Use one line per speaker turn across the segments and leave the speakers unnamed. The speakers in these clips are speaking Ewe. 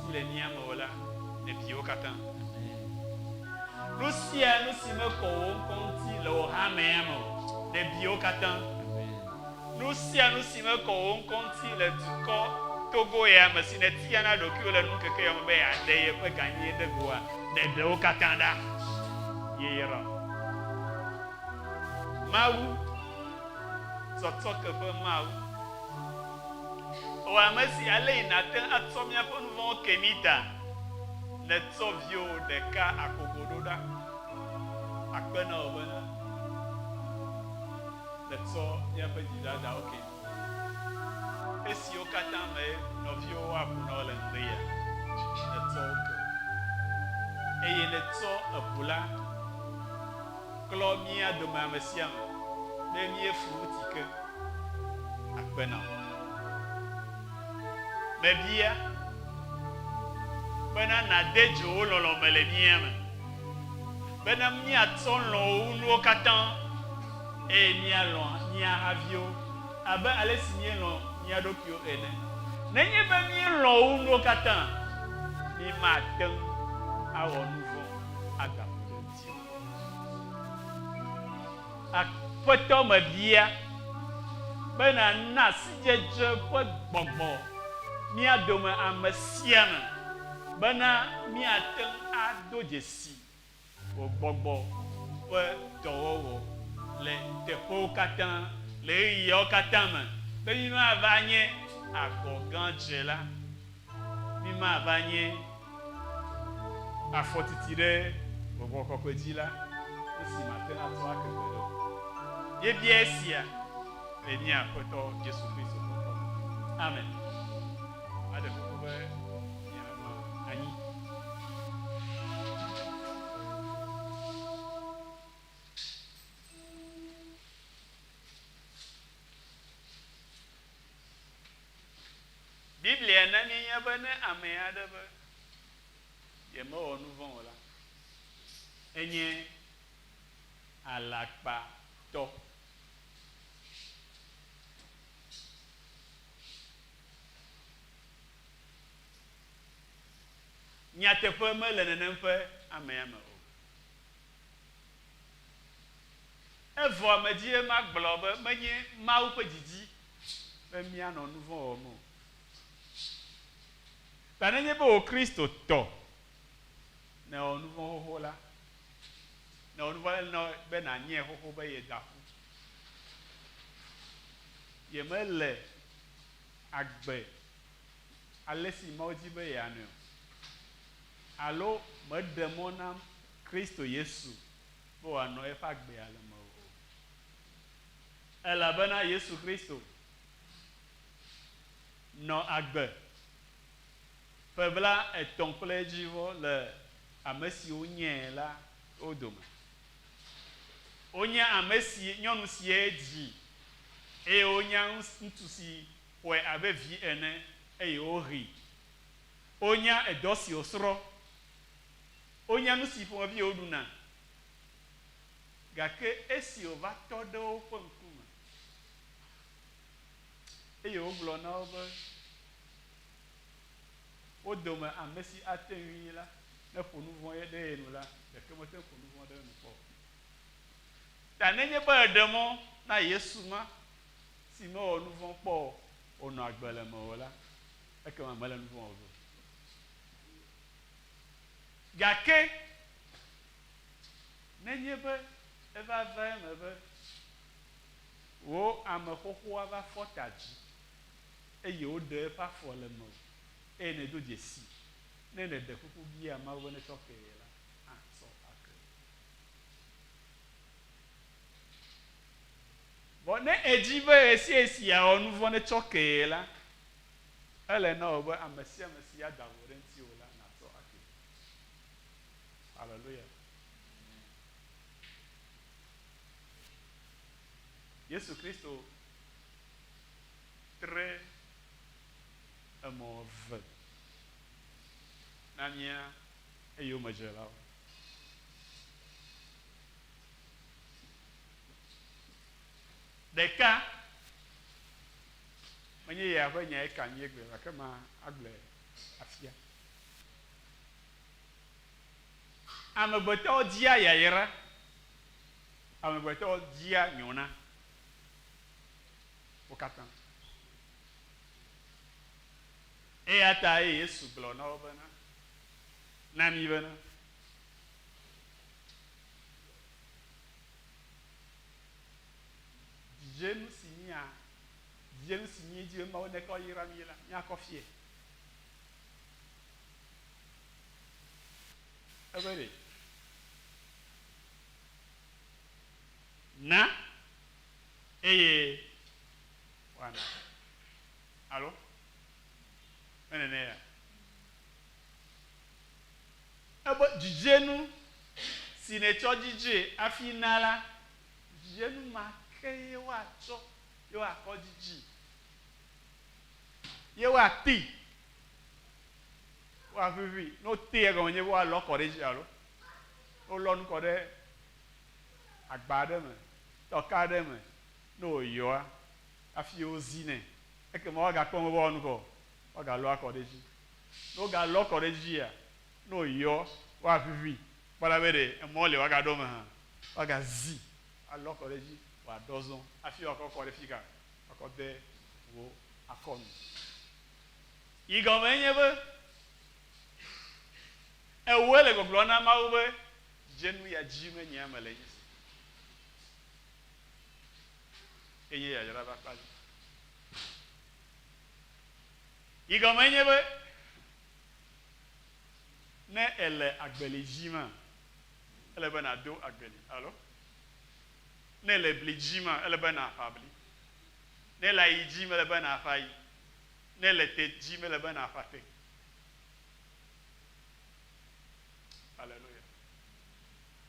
ŋuti le mía me o la, nebi wo katã. Nu sia nu si mekɔ wò ŋkɔ ŋuti le wò hamea me o, nebi wo katã. Nu sia nu si mekɔ wò ŋkɔ ŋuti le dukɔ Togo ya me si nètia na ɖokuiwò le nuŋkeke ya me be yeaɖe yeƒe gãnyenye ɖe goa, neɖe wo katã ɖa. Yeyra. Mawu, tsɔtsɔke ƒe Mawu. Wò ame si ale yi nàte ŋu atsɔ míaƒe nu vɔ̃wo ke mí ta, nètsɔ viwò ɖeka akogo ɖo ɖa. Akpe na wò bena nètsɔ míaƒe dzidadawo ke mí. Esiwo katã me nɔviwòwo aƒo na wò le ŋdi ya, nètsɔ wo ke wo. Eye nètsɔ eʋu la klɔ mía dome ame sia ame be míefu ŋutike. Akpe na wò. Mebia bena nàde dzo wò lɔlɔ̃ me le mía me, bena míatsɔ lɔ̃ wò nuwo katã, eye míalɔ̃ mía haviwo abe ale si míelɔ̃ mía ɖokuiwo ene. Nenye be míelɔ̃ wò nuwo katã, mímate ŋu awɔ nu vɔ̃ agaƒo ɖe ŋutiwò o. Aƒetɔ, mebia be nàna sidzedze ƒe gbɔgbɔ mía dome ame sia ame bena míate ŋu ado dzesi wò gbɔgbɔ ƒe dɔwɔwɔ le teƒewo katã le ɣeyiɣiawo katã me be mímava nye agɔgãdzela. Mímava nye afɔtiti ɖe Gbɔgbɔ Kɔkɔe dzi la, nu si mate ŋu atsɔ ake gbeɖe o. Míebia esia le mía Aƒetɔ Yesu Kristo ƒe ŋkɔ me. Amen. Maɖe kuku be mianɔ anyi. Biblia na míenya be ne ame aɖe be yemewɔ nu vɔ̃ o la, enye alakpatɔ. Nyateƒe mele nenem ƒe amea me o. Evɔ ame dzie magblɔ be menye Mawu ƒe didi be míanɔ nu vɔ̃ wɔm o. Ta nenye be wò Kristotɔ nèwɔ nu vɔ̃ xoxo la, nèwɔ nu vɔ̃ ele na wò be nànyae xoxo be yeda ƒu. Yemele agbe alesi Mawu di be yeanɔe o. Alo meɖe mɔ na Kristo Yesu be wòanɔ eƒe agbea le mewò o. Elabena Yesu Kristo nɔ agbe ƒe blaetɔ̃ kple edzivɔ le ame siwo nyae la wo dome. Wonya ame si nyɔnu sie dzi eye wonya ŋutsu si xɔe abe vi ene eye wohee. Wonya edɔ si wòsrɔ̃. Wonya nu si ƒomevi woɖuna. Gake esi wòva tɔ ɖe woƒe ŋkume, eye wògblɔ na wo be, Wo dome amesi ate ŋui la, neƒo nu vɔ̃ ɖe ye nu la, ɖeke mete ŋu ƒo nu vɔ̃ ɖe enu kpɔ o. Ta nenye be èɖe mɔ na Yesu ma si mewɔ nu vɔ̃ kpɔ o wònɔ agbe le mewò la, ekema mèle nu vɔ̃ wɔ ge o. Gake nenye be eva va eme be wò ame xoxoa va fɔ ta dzi eye woɖe eƒe afɔ le mewò eye nèdo dzesii, ne nèɖe kuku bia Mawu be netsɔ ke ye la, atsɔ ake wò. Vɔ ne èdi be ɣesiaɣi si yeawɔ nu vɔ̃ netsɔ ke ye la, ele na wò be ame sia ame si ada vo ɖe ŋutiwò la nàtsɔ akee. Haleluya. Yesu Kristo tre emɔ eve na mía eyomedzelawo. Ɖeka, menye yea ƒe nyae ka míegblɔe o, gake ma agblɔe afia. Amegbetɔwo dia yayra, amegbetɔwo dia nyona. Wo katã. Eya ta Yesu gblɔ na wo bena, na mi bena, Dzidzenu si mía, dzidzenu si míedi be Mawu nekɔ yra mí la, míakɔ fiɛ. Ebe ɖe, na eye woana. Alo? Menene ya? Ebe dzidzenu si nètsɔ dzidzee hafi na la, dzidzenu ma ke ye woatsɔ ye woakɔ dzidzii, ye woatee, woaʋiʋii. Ne wotee egɔme nye be woalɔ kɔ ɖe edzi alo? Ne wolɔ nu kɔ ɖe agba aɖe me, tɔka aɖe me, ne wòyɔa, hafi wozinɛ. Ekema woagakpɔ eme be woawɔ nu kɔ o, woagalɔ akɔ ɖe edzi. Ne wogalɔ kɔ ɖe edzia, ne woyɔ, woaʋiʋi, kpɔ ɖa be ɖe emɔ li woagaɖo eme hã. Woagazi alɔ kɔ ɖe edzi wòaɖɔ zɔ hafi woakɔ kɔ ɖe fika? Woakɔ de wò akɔnu. Yi gɔmee nye be, ewòe le gbɔgblɔm na Mawu be, Dze nu ya dzi menye ame le nye si. Enye yayra ƒe akpa dzi. Yi gɔmee nye be, ne èle agbeli dzi ma, ele be nàdo agbeli, alo? Ne èle bli dzi ma, ele be nàƒa bli. Ne èle ayi dzi, ele be nàƒa ayi. Ne èle te dzi, ele be nàƒa te. Aleluya.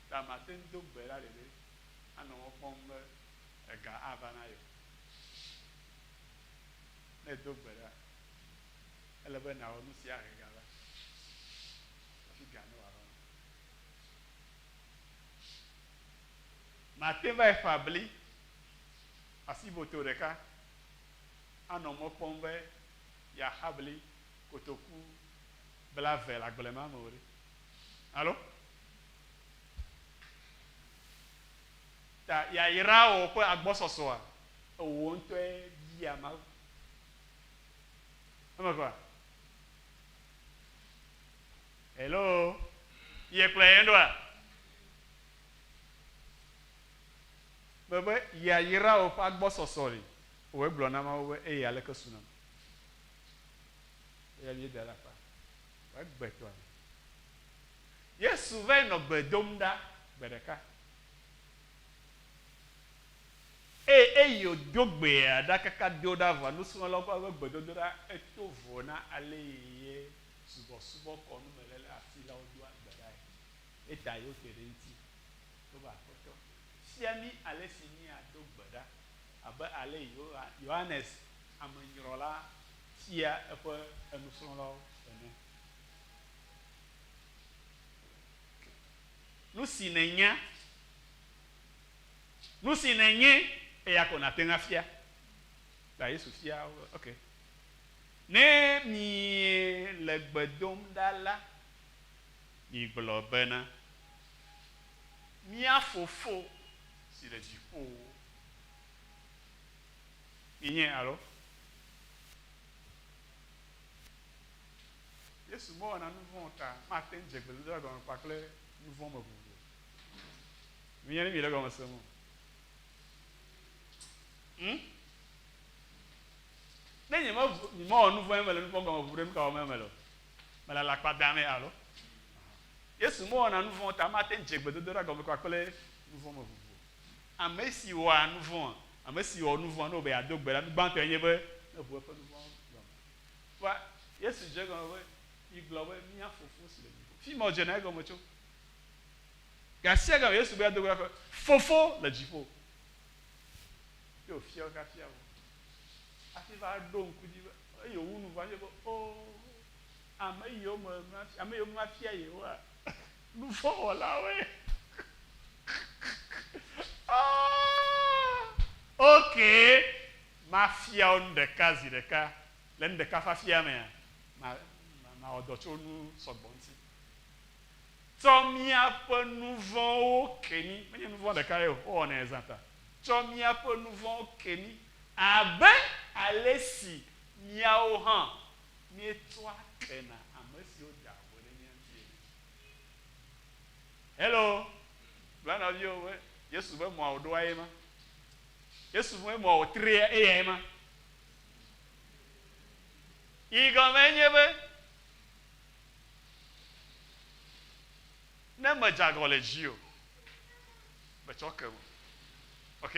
Ta mate ŋu do gbe ɖa ɖeɖe anɔ mɔ kpɔm be ega ava na ye o. Ne èdo gbe ɖa, ele be nàwɔ nu si ahe ga va hafi ga ne wòava na wò. Mate ŋu va yi ƒã bli asiboto ɖeka anɔ mɔ kpɔm be yeaxa bli kotoku blave le agble ma me o ɖe. Alo? Ta yayrawo ƒe agbɔsɔsɔa, ewò ŋutɔe bia Mawu. Eme kɔa? Hello? Ye kplɔe yem ɖoa? Mebe yayrawo ƒe agbɔsɔsɔ li. Wòe gblɔ na Mawu be, Eye aleke su nam? Eya míeda ɖe akpa. Vɔ egbe tɔa me. Yesu vae nɔ gbe dom ɖa gbe ɖeka. Eye eyi wòdo gbea ɖa kaka do ɖa vɔa, nusrɔ̃lawo ƒe eƒe gbedodoɖa eto vo na ale yi ye subɔsubɔ kɔnu me léle afilawo doa gbe ɖae. Eta ye wote ɖe eŋuti wobe, Aƒetɔ, fia mí ale si míado gbe ɖa abe ale yi Yohanes Amenyrɔla fia eƒe enusrɔ̃lawo ene. Nu si nènya, nu si nènye, eya ko nàte ŋu afia. Ta Yesu fia wo be, Ok, ne miele gbe dom ɖa la, migblɔ bena, Mía Fofo si le dziƒowo. Mienyae, alo? Yesu mewɔna nu vɔ̃ o ta mate ŋu dze gbedodoɖa gɔme kpakple nu vɔ̃ me ʋuʋu o. Menye ne miele egɔme sem o. Hm? Ne nye mewɔ nu vɔ̃ mele nu vɔ̃ gɔme ʋu ɖe nu ka wɔm mele o? Mele alakpa damee alo? Yesu mewɔna nu vɔ̃ o ta mate ŋu dze gbedodoɖa gɔme kpakple nu vɔ̃ me ʋuʋu o. Ame si wɔa nu vɔ̃a, ame si wɔ nu vɔ̃a ne wòbe yeado gbe ɖa, nu gbãtɔe nye be neʋu eƒe nu vɔ̃ gɔme. Vɔa Yesu dze egɔme be, Migblɔ be, Mía Fofo si le dziƒo. Fi ma wòdzena egɔme tso. Gasiagame Yesu be yeado gbe ɖa be, Fofo le dziƒo. Ye wòfia wo kafia wo. Hafi va ɖo ŋku dzi be, eye wòwu nu vɔ hafi be, Oo, ame yiwo me ame yiwo mafia yewoa, nu vɔ̃ wɔlawoe. Ah! Okay, mafia wo nu ɖeka zi ɖeka. Le nu ɖeka fiafia mea, ma, mawɔ dɔ tso nu sɔgbɔ ŋuti. Tsɔ míaƒe nu vɔ̃wo ke mí. Menye nu vɔ̃ ɖeka ye o, wowɔnɛ zã ta. Tsɔ míaƒe nu vɔ̃wo ke mí abe ale si míawo hã míetsɔa kena ame siwo da vo ɖe mía ŋuti ene. Hello! Gblɔ na nɔviwò be Yesu be mɔa wòɖoa ye ma. Yesu ƒe mɔa wòtrea eyae ma. Yi gɔmee nye be ne medze agɔ le dziwò, metsɔ ke wò. Ok?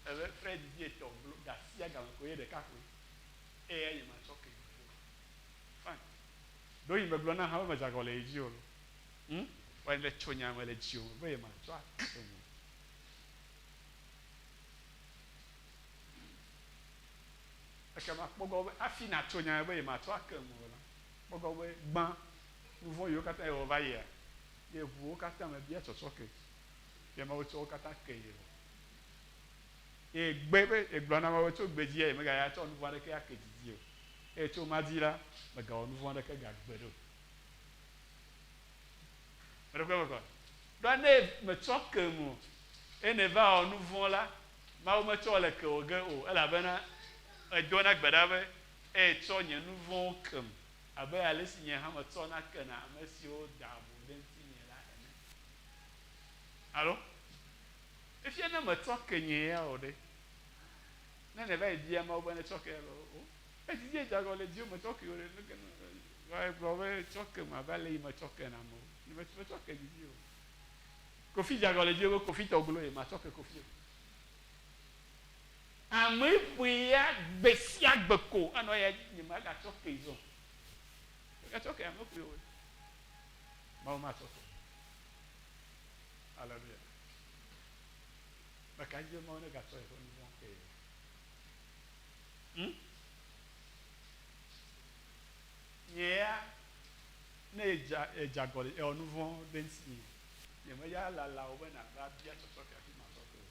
Ebe Fred didi etɔ glo gasia game ko ye ɖeka koe. Eya nye matsɔ ke gbe ɖo. Fine. Ɖoyi megblɔ na hã be medze agɔ le ye dzi o lo. Hm? Vɔ le tso nya me le dziwò me be ye matsɔ ake wò. Ekema kpɔ gbɔ be hafi nàtso nya me be yematsɔ ake ŋu o la, kpɔ gbɔ be gbã, nu vɔ̃ yiwo katã yewɔ va yia, ye ʋu wo katã me bia tsɔtsɔke, ye Mawu tsɔ wo katã ke ye vɔ. Ye gbe be yegblɔ na Mawu be tso gbe dzia yemegaya tsɔ nu vɔ̃ aɖeke ake didi o, eye tso ma dzi la, megawɔ nu vɔ̃ aɖeke gagbe ɖe o. Meɖe kpe mekɔ. Ɖoa ne metsɔ ke ŋu o, eye nèva wɔ nu vɔ̃ la, Mawu metsɔ le ke wò ge o, elabena edona gbe ɖa be, Etsɔ nye nu vɔ̃wo kem, abe ale si nye hã metsɔna kena ame siwo daa vo ɖe ŋutinye la ene. Alo, Fifia ne metsɔ ke nye ya o ɖe, ne nèva yi bia Mawu be netsɔ ke alo o, edidi edze agɔ le dziwò metsɔ ke o ɖe, nu ke egblɔ be tsɔ kem abe ale yi metsɔ kena amewo. Metsɔ ke didi o. Kofi dze agɔ le dziwò be Kofi tɔ glo ye, matsɔ ke Kofi o. Ame ƒoe ya gbe sia gbe ko anɔ eya dzi, nyemagatsɔ kee zɔ o. Megatsɔ ke ame ƒoe o. Mawu matsɔ ke o. Aleluya. Meka dzi be Mawu negatsɔ yeƒe nu vɔ̃ ke ye. Hm? Nye ya, ne edza edze agɔ le ewɔ nu vɔ̃ ɖe ŋutinye, nyemeya lala wò be nàva bia tsɔtsɔke hafi matsɔ ke wò.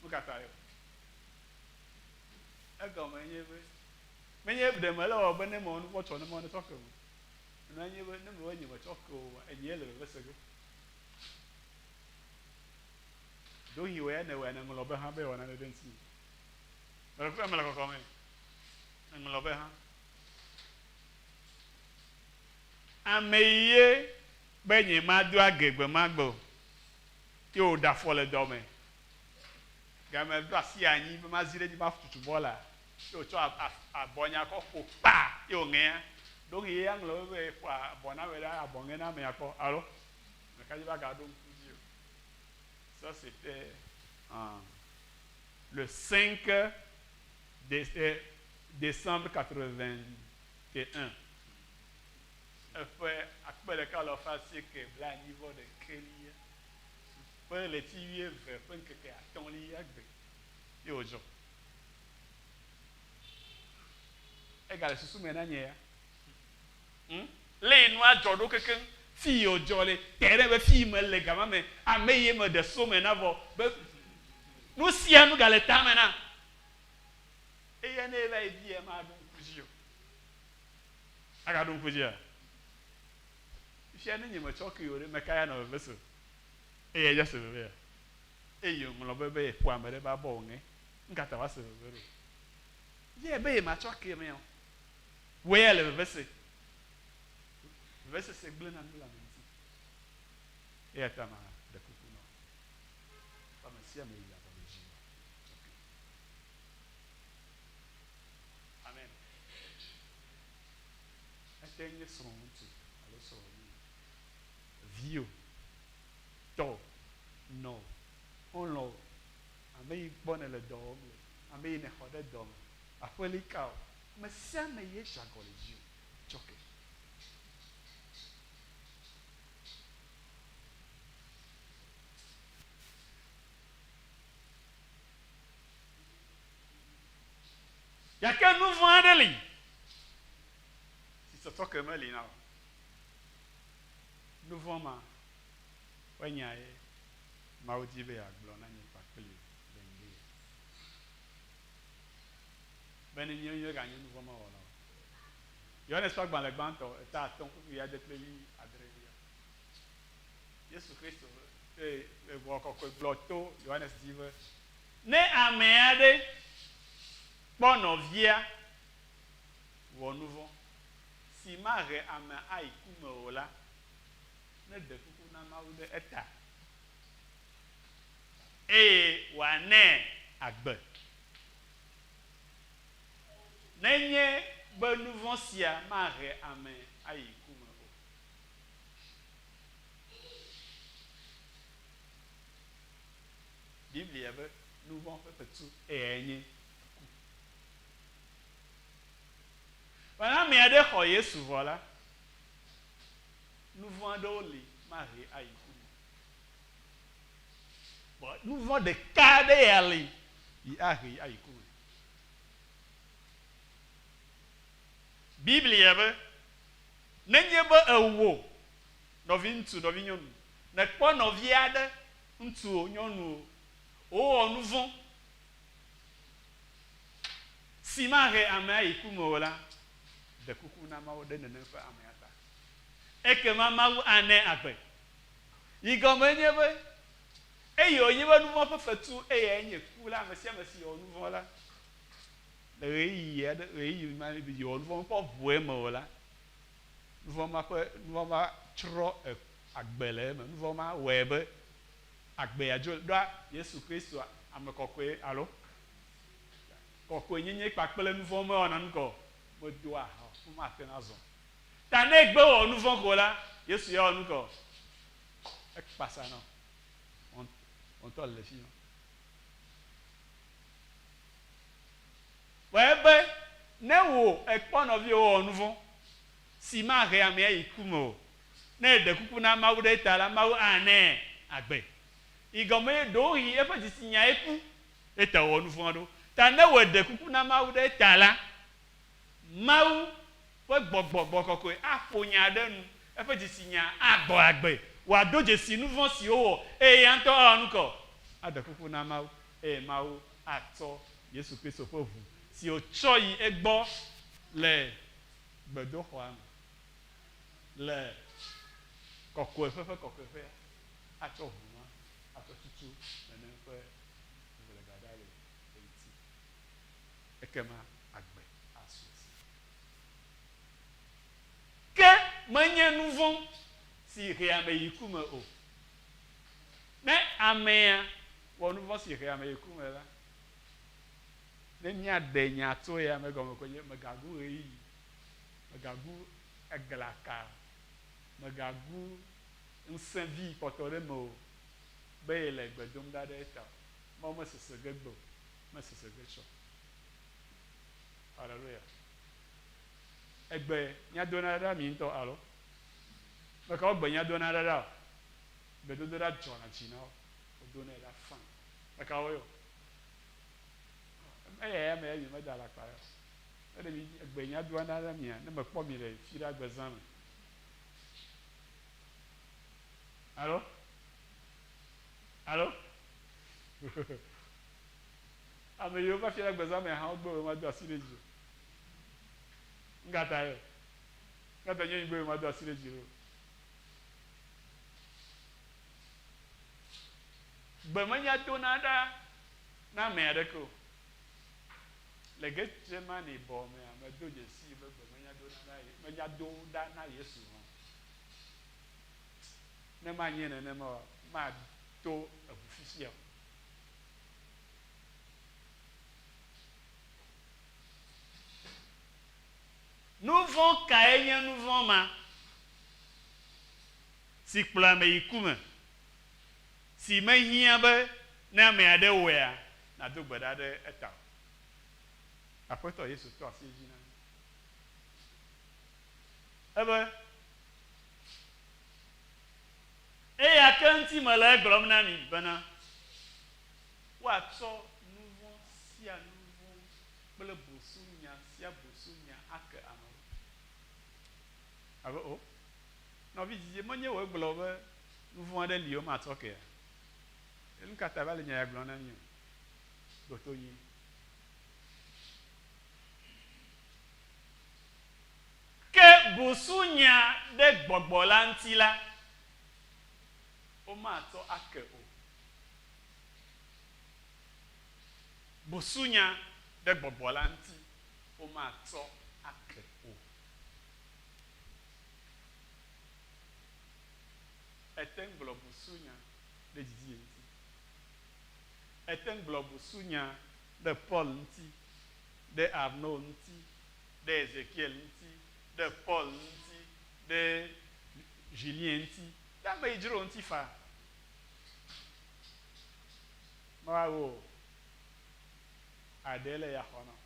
Nu ka tae o? Egɔme nye be, menye ɖe mele ewɔ be ne mewɔ nu vɔ̃ tsɔ ne mewɔ netsɔ ke o. Nua nye be ne mewɔ nye metsɔ ke o, enyee le veve se ge. Ɖewohĩ wò ya nèwɔe nèŋlɔ be hã be yewɔ nane ɖe ŋutinye. Mele kpɔe mele kɔkɔme. Eŋlɔ be hã. Ame ye be nye mado age gbe ma gbe o. Ye wòɖe afɔ le dɔ me. Game ɖo asi anyi be mazi ɖe edzi matutu bɔla. Ye wòtsɔ abɔnya kɔ ƒo kpa ye wòŋea. Ɖewohĩ ye aŋlɔ be be ƒo abɔ na ame ɖe abɔ ŋe na amea kpɔ alo? Meka dzi be agaɖo ŋku dzi o. Ça c'était en le 5 décembre 81. Eƒe akpe ɖeka alafa asieke blaenyi vɔ ɖekɛlia ƒe ɣleti wuieve ƒe ŋkeke atɔ̃lia gbe ye wòdzɔ. Egale susu me na nye ya. Hm? Lé nua dzɔ ɖo kekeŋ. Fi yi wòdzɔ le, te ɖe be fi yi mele gama me, ame yi meɖe so me na vɔ be nu sia nu gale tame na. Eya ne eva yi bia maɖo ŋku dzi o. Agaɖo ŋku dzia? Fifia ne nye metsɔ kee o ɖe, meka ya nɔ veve se o. Eya dza se veve ya. Eye wòŋlɔ be be yeƒo ame ɖe be abɔ wòŋe. Nukata wòase veve ɖo? Ye be yematsɔ kee mea o. Wò ya le veve se. Vevesese gblẽna nu le ame ŋuti. Eya ta maɖe kuku na wò be ame sia ame yi agɔ le dziwòa, tsɔ kee. Amen. Ete nye srɔ̃ŋutsu alo srɔ̃nyɔnu, viwò, tɔwò, nɔwò, xɔlɔ̃wò, ame yi gbɔ nèle dɔ wɔm le, ame yi nèxɔ ɖe dɔ me, aƒelikawò, ame sia ame yi dze agɔ le dziwò, tsɔ ke. Gake nu vɔ̃ aɖe li si tsɔtsɔke meli na o. Nu vɔ̃ ma ƒe nyae Mawu di be yeagblɔ na nye kpakpli wò le ŋdi ya. Be ne míawo míeganye nu vɔ̃ mawɔlawo. Yohanes ƒe agbalẽ gbãtɔ, eta atɔ̃ kpukpui ade kple wuiadrelia. Yesu Kristo eye Gbɔgbɔ Kɔkɔe gblɔ to Yohanes dzi be, Ne ame aɖe kpɔ nɔvia wɔ nuvɔ̃, si mahe amea ayi ku me o la, neɖe kuku na Mawu ɖe eta, eye wòanɛ agbe. Nenye be nuvɔ̃ sia mahe ame ayi ku me o. Biblia be nuvɔ̃ ƒe fetu eyae nye ku. Vɔ ne ame aɖe xɔ Yesu vɔ la, nuvɔ̃ aɖewo li mahe ayi ku me. Vɔ nuvɔ̃ ɖeka aɖe ya li yi ahe ayi ku me. Biblia be, Nenye be èwò nɔviŋutsu, nɔvinyɔnu, nèkpɔ nɔvi aɖe, ŋutsu o, nyɔnu o, wòwɔ nuvɔ̃ si mahe amea yi ku me o la, ɖe kuku na Mawu ɖe nenem ƒe amea ta. Ekema Mawu anɛ agbe. Yi gɔmee nye be, eyi wònye be nuvɔ̃ ƒe fetu eyae nye ku la, ame sia ame si wɔ nuvɔ̃ la, le ɣeyiɣi aɖe, ɣeyiɣi ma yi wɔ nuvɔ̃ mekpɔ ʋu eme o la, nuvɔ̃ ma ƒe, nuvɔ̃ ma tsrɔ̃ agbe le eme. Nuvɔ̃ ma wɔe be agbea dzo. Ɖoa Yesu Kristo ame kɔkɔe alo kɔkɔenyenye kpakple nuvɔ̃ mewɔna nu ka o, medoa ha o, womate ŋu azɔ o. Ta ne egbe wɔ nuvɔ̃ ko la, Yesu ya wɔ nu ka o? Ekpasa na wò. Wò ŋutɔ le fi ma. Vɔ ebe ne wò èkpɔ nɔviwò wɔ nuvɔ̃ si mahe amea yi ku me o, ne eɖe kuku na Mawu ɖe eta la, Mawu anɛ agbe. Yi gɔme ye ɖewohĩ eƒe dzitsinya ku eta wòwɔ nuvɔ̃a ɖo. Ta ne wò èɖe kuku na Mawu ɖe eta la, Mawu ƒe gbɔgbɔ, gbɔgbɔ kɔkɔe, aƒo nya ɖe enu, eƒe dzitsinya agbɔ agbe, wòado dzesi nuvɔ̃ si wowɔ, eye eya ŋutɔ awɔ nu ka o? Aɖe kuku na Mawu, eye Mawu atsɔ Yesu Kristo ƒe ʋu si wòtsɔ yi egbɔ le gbedoxɔa me, le Kɔkɔeƒe ƒe Kɔkɔeƒea, atsɔ ʋu ma atsɔ tutu nenem ƒe ʋuʋudeda ɖa le eŋuti. Ekema agbe asu esi. Ke menye nuvɔ̃ si hea ame yi ku me o. Ne amea wɔ nuvɔ̃ si hea ame yi ku me la, ne míaɖe nya tso eya me gɔme koe nye mègagu ɣeyiɣi, mègagu eglaka, mègagu ŋusẽ vi kpɔtɔ ɖe eme o be yele gbe dom ɖa ɖe eta o. Mawu mesese ge gbe o, mesese ge tsɔ o. Haleluya. Egbe míadona ɖa mi ŋutɔ alo? Mekawo gbe míadona ɖa ɖa o? Gbedodoɖa dzɔna dzi na wo, wodonɛ ɖa faa. Mekawo ye o? Eya ya me ya nyemeda alakpa ya o. Ne ɖe mi egbe míadoa ɖa ɖa mia, ne mekpɔ mi le fiɖagbe zã me. Alo? Alo? Ame yiwo va fiɖagbe zã me hã wogbe be woado asi ɖe dzi o. Nukata ye o? Nukata nye gbe be mado asi ɖe dzi ɖo? Gbe menya dona ɖa na ame aɖeke o. Le Getsemane bɔ mea, medo dzesii be gbe menya dona ɖa, menya do ɖa na Yesu hã. Ne manye nenema oa, mato eŋu fifia o. Nu vɔ̃ kae nye nu vɔ̃ ma si kplɔa ame yi ku me, si mehiã be ne ame aɖe wɔea, nàdo gbe ɖa ɖe eta o? Aƒetɔ Yesu tɔ asi edzi na mí. Ebe, Eya ke ŋuti mele egblɔm na mi bena, woatsɔ nu vɔ̃ sia nu vɔ̃ kple busunya sia busunya ake amewo. Abe o, nɔvi dzidzi, menye wòe gblɔ be nu vɔ̃ aɖe li womatsɔ kea? Nu ka ta va le nya ya gblɔm na mí o? Ɖo to nyuie. busunya ɖe gbɔgbɔ la ŋuti la, womatsɔ ake o. Busunya ɖe gbɔgbɔ la ŋuti, womatsɔ ake o. Ète ŋu gblɔ busunya ɖe Didier ŋuti. Ète ŋu gblɔ busunya ɖe Paul ŋuti, ɖe Arnaud ŋuti, ɖe Ezekiel ŋuti, ɖe Paul ŋuti, ɖe Julien ŋuti, ɖe ame yi dzro ŋuti faa. Meva wò o. Aɖe le ya xɔ na wò.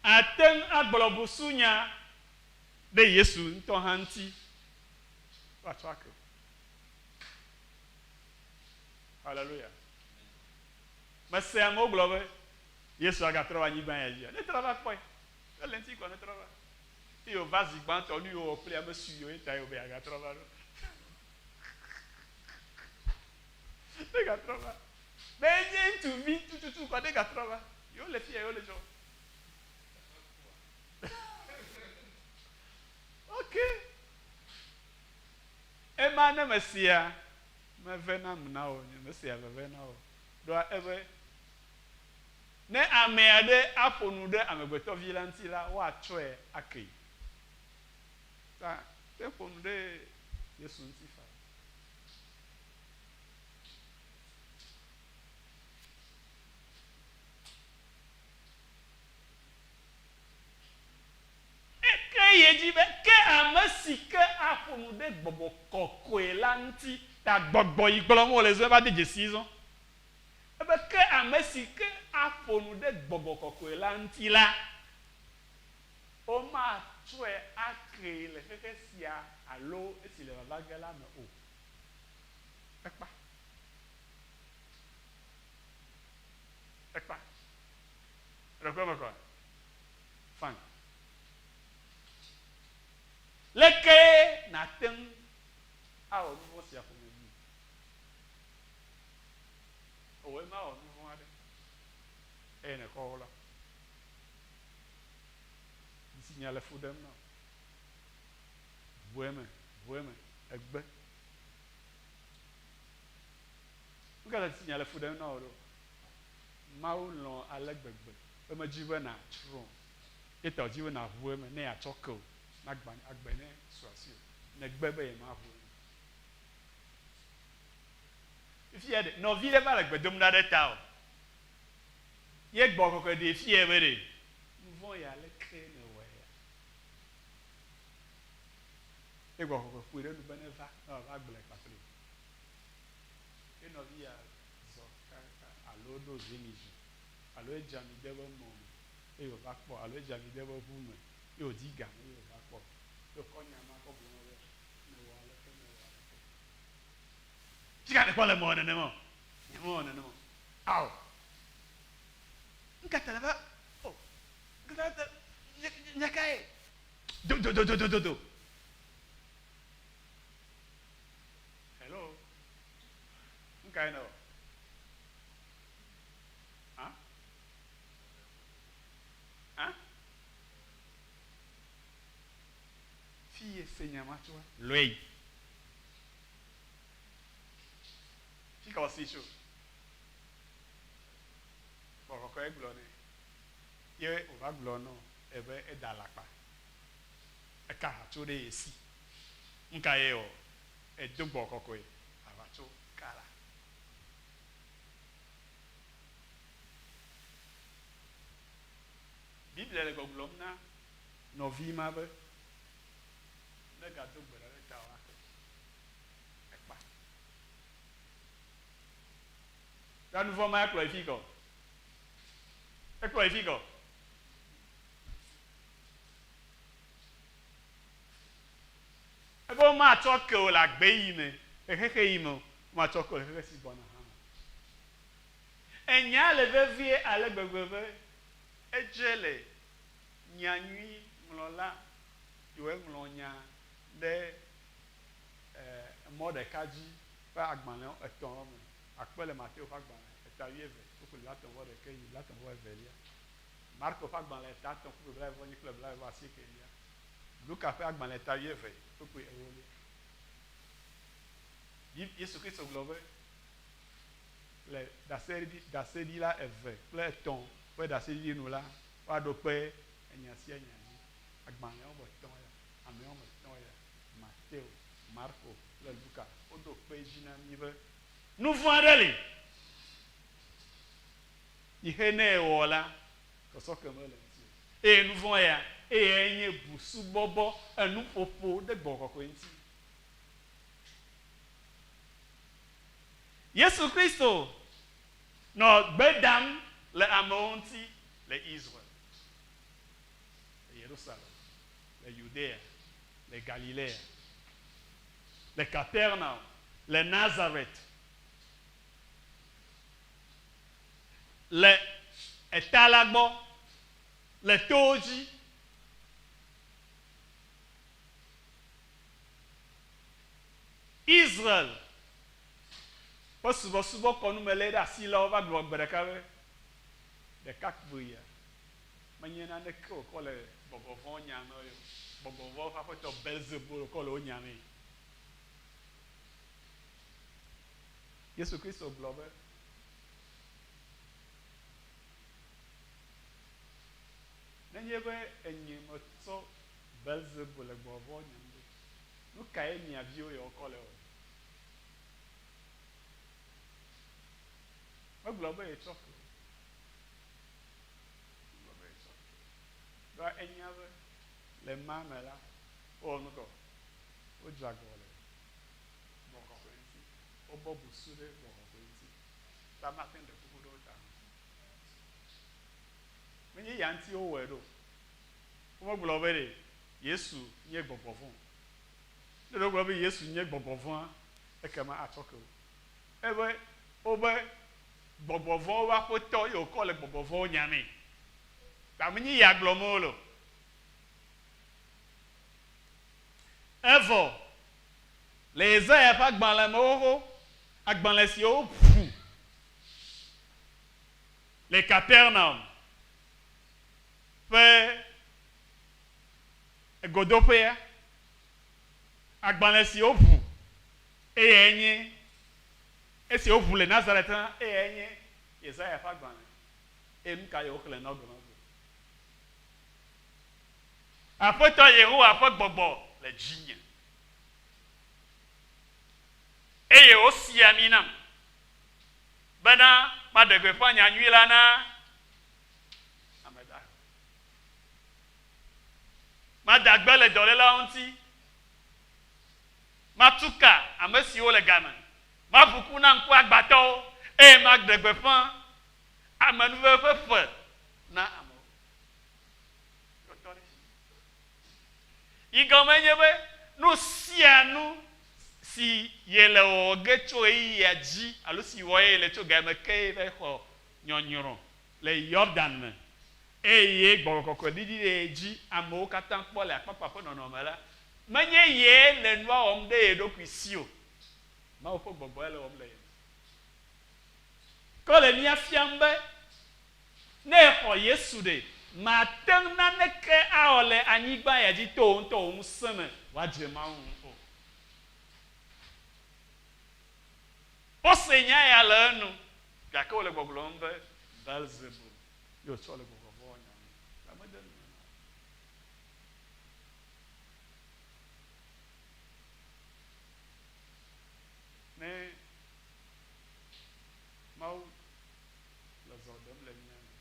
Àte ŋu agblɔ busunya ɖe Yesu ŋutɔ hã ŋuti woatsɔ ake wò. Haleluya. Mese amewo gblɔ be Yesu agatrɔ va anyigba ya dzia? Netrɔ va kpɔe. Ele ŋuti kɔ netrɔ va. Eye wòva zi gbãtɔ nu yi wòwɔ kpli ame sui ye ta ye wòbe yeagatrɔ va ɖo. Negatrɔ va. Be enye ŋutsuvi tututu kɔ negatrɔ va. Yewo le fiya yewo le dzɔ. Ok. Ema ne mesia meve nam na wò, nye mesia veve na wò. Ɖoa ebe ne ame aɖe aƒo nu ɖe amegbetɔvi la ŋuti la, woatsɔe akee. Ta te ƒo nu ɖe Yesu ŋuti faa. Eke yi edzi be, Ke ame si ke aƒo nu ɖe Gbɔgbɔ Kɔkɔe la ŋuti, ta gbɔgbɔ yi gblɔm wole zɔ eva de dzesii zɔ. Ebe, Ke ame si ke aƒo nu ɖe Gbɔgbɔ Kɔkɔe la ŋuti la, womatsɔe akee le xexe sia alo esi le vava ge la me o. Ekpa. Ekpa. Ɖekɔe me kɔa? Fine. Leke nàte ŋu awɔ nu vɔ̃ sia ƒomevi? Ewɔe mawɔ nu vɔ̃ aɖe eye nèkɔ ɣla. Dzitsinya le fu ɖem na wò. Ʋu eme, ʋu eme, ègbe. Nu ka ta dzitsinya le fu ɖem na wò ɖo? Mawu lɔ̃ ale gbegbe be medi be nàtsrɔ̃ o. Ye ta wòdi be nàʋu eme ne yeatsɔ ke wò, ne agbe ne su asiwò. Nègbe be yemaʋu eme o. Fifia ɖe, nɔvi ɖe va le gbe dom ɖa ɖe tawò. Ye gbɔ kɔkɔe ɖee fiae be ɖe, nu vɔ̃ ya leke nèwɔe ya? Ye gbɔ kɔkɔe ƒoe ɖe enu be neva ne wòava gblɔe kpakpli wò. Ye nɔvi ya zɔ kaka alo ɖo zimiji alo edze ami de eƒe mɔ me eye wòva kpɔ alo edze ami de eƒe ʋu me eye wòdi ga eye wòva kpɔ eye wòkɔ nya ma kɔ gblɔ nɛ be, Mewɔ aleke, mewɔ aleke. Fika nèkpɔ le mewɔ nenema o? Nyemewɔ nenema o. Ao. Nu ka ta nèva? O, nu ka ta nya kae? Do, do, do, do, do, do, do. Hello. Nu kae nèwɔ? Hã? Hã? Fi ye se nya ma tsoa? Lɔe yi. Fi ka wòsee tso? Gbɔgbɔ kɔkɔe gblɔ nɛ. Ye wòva gblɔ nɔ ebe eda alakpa. Eka aʋatso ɖe ye si. Nu ka ye wɔ? Edo gbɔgbɔ kɔkɔe aʋatso kala. Biblia le gbɔgblɔm na nɔvi ma be negado gbe ɖa ɖe tawò ake. Ekpa. Ta nu vɔ̃ ma ekplɔ yi fi kɔ. Ekplɔ yi fi kɔ. Ebe womatsɔ ke wò le agbe yi me, le xexe yi me o, womatsɔ ke wò le xexe si gbɔna hã me. Enya le vevie ale gbegbe be edze le nyanyui ŋlɔla yiwo ŋlɔ nya ɖe mɔ ɖeka dzi ƒe agbalẽ etɔ̃awo me. Àkpɔe le Mateo ƒe agbalẽ eta wuieve kpukpui blaetɔ̃ vɔ ɖekɛ yi blaetɔ̃ vɔ evelia. Marko ƒe agbalẽ ta etɔ̃ kpukpui blaeve vɔ enyi kple blaeve vɔ asiekelia. Luka ƒe agbalẽ ta wuieve kpukpui ewolia. Yesu Kristo gblɔ be, le ɖaseɖi, ɖaseɖila eve kple etɔ̃ ƒe ɖaseɖiɖi nu la, woaɖo kpe enya sia nya dzi. Agbalẽ woame etɔ̃ ya, ame woame etɔ̃ ya, Mateo, Marko kple Luka, woɖo kpe edzi na mí be nu vɔ̃ aɖe li yi xe ne ewɔ la, sɔsɔke mele eŋuti o. Eye nu vɔ̃ ya, eyae nye busubɔbɔ, enuƒoƒo ɖe Gbɔgbɔ Kɔkɔe ŋuti. Yesu Kristo nɔ gbe dam le amewo ŋuti le Israel, le Yerusalem, le Yudea, le Galilea, le Kapernaum, le Nazaret, le eta la gbɔ, le towo dzi. Israel ƒe subɔsubɔkɔnu me lé ɖe asi la, wova gblɔ gbe ɖeka be, Ɖekakpuia menye naneke wòkɔ le gbɔgbɔ vɔ̃wo nyamee o. Gbɔgbɔ vɔ̃wo ƒe aƒetɔ Belzebul wòkɔ le wo nyamee. Yesu Kristo gblɔ be, Nenye be enye metsɔ Belzebul le gbɔgbɔ vɔ̃wo nyam ɖe, Nu kae mia viwo ya wokɔ le wɔwɔm? Megblɔ be yetsɔ ke o. Megblɔ be yetsɔ ke o. Ɖoa enya be le ma me la, wowɔ nu kɔ. Wodze agɔ le Gbɔgbɔ Kɔkɔe ŋuti. Wobɔ busu ɖe Gbɔgbɔ Kɔkɔe ŋuti. Ta mate ŋu ɖe kuku ɖe wo ta o. Menye ya ŋuti wowɔe ɖo o. Womegblɔ be ɖe Yesu nye gbɔgbɔ vɔ̃ o. Ne ɖe wogblɔ be Yesu nye gbɔgbɔ vɔ̃a, ekema atsɔ ke wo. Ebe wobe gbɔgbɔ vɔ̃wo ƒe aƒetɔ ye wòkɔ le gbɔgbɔ vɔ̃wo nyamee. Ta menye ya gblɔm wole o. Evɔ le Yesaya ƒe agbalẽ me xoxo, agbalẽ si woʋu le Kapernaum ƒe Egodoƒea, agbalẽ si woʋu, eyae nye, esi woʋu le Nazaret hã, eyae nye Yesaya ƒe agbalẽ. Eye nu kae woxlẽ na wo gbe ma gbe? Aƒetɔ Yehowa ƒe gbɔgbɔ le dzinye, eye wòsi ami nam, bena maɖe gbeƒã nyanyui la na ame dahewo. Mada gbe le dɔlélawo ŋuti, matu ka ame siwo le game, maʋu ku na ŋkuagbãtɔwo, eye maɖe gbeƒã amenuveve ƒe ƒe na amewo. Tɔtɔ ɖe edzi. Yi gɔmee nye be nu sia nu si yele wɔwɔ ge tso ɣeyiɣia dzi alo si wɔe yele tso game ke ye va xɔ nyɔnyrɔ le Yordan me, eye Gbɔgbɔ Kɔkɔe ɖiɖi ɖe ye dzi amewo katã kpɔ le akpakpa ƒe nɔnɔme la, menye yee le nua wɔm ɖe ye ɖokui si o. Mawu ƒe Gbɔgbɔe le wɔm le ye me. Ke wole mía fiam be, ne èxɔ Yesu ɖe, màte ŋu naneke awɔ le anyigba ya dzi to wò ŋutɔ wò ŋusẽ me wòadze Mawu ŋu o. Wose nya ya le enu, gake wole gbɔgblɔm be Beelzebul ye wòtsɔ le gbɔgbɔ vɔ̃wo nyamee. Ta mede nu me na wo. Ne Mawu le zɔ ɖem le mía me,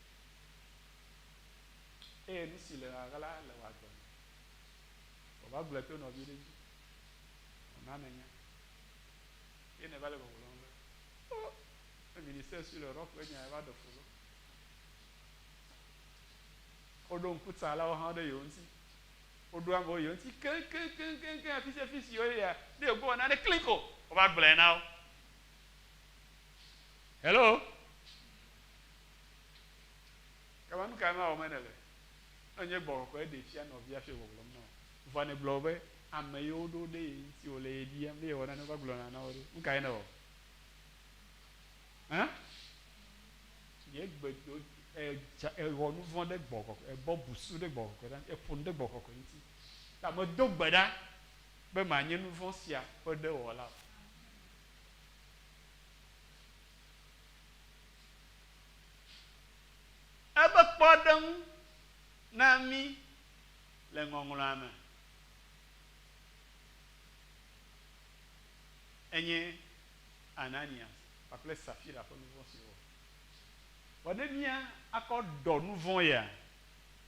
eye nu si le ɣaɣla le wò agbe me, wòva gblɔe to nɔvi ɖe dzi, wòna nènya. Ye nèva le gbɔgblɔm be, O, ne ministère sur le roc ƒe nya va ɖe fu lo. Woɖo ŋkutsalawo hã ɖe yewo ŋuti. Woɖo amewo yewo ŋuti keŋkeŋkeŋkeŋ afi sia afi si woyia, ne yewogbɔ nane kli ko, wova gblɔe na wo. Hello? Kaba nu kae mawɔ me nèle? Ne nye gbɔgbɔ kɔkɔe ɖee fia nɔvia hafi wògbɔgblɔm na wò. Vɔa nègblɔ be ame yiwo ɖo ɖe ye ŋuti wòle ye biam ne yewɔ nane wova gblɔna na wo ɖe. Nu kae nèwɔ? Hã? Nye gbe do Edza, ewɔ nu vɔ̃ ɖe Gbɔgbɔ Kɔkɔe, ebɔ busu ɖe Gbɔgbɔ Kɔkɔe la, eƒo nu ɖe Gbɔgbɔ Kɔkɔe ŋuti. Ta medo gbe ɖa be manye nu vɔ̃ sia ƒe ɖewɔla o. Eƒe kpɔɖeŋu na mí le Ŋɔŋlɔa me enye Ananias kpakple Safira ƒe nu vɔ̃ si wowɔ. Vɔ ne mía akɔ ɖɔ nu vɔ̃ ya,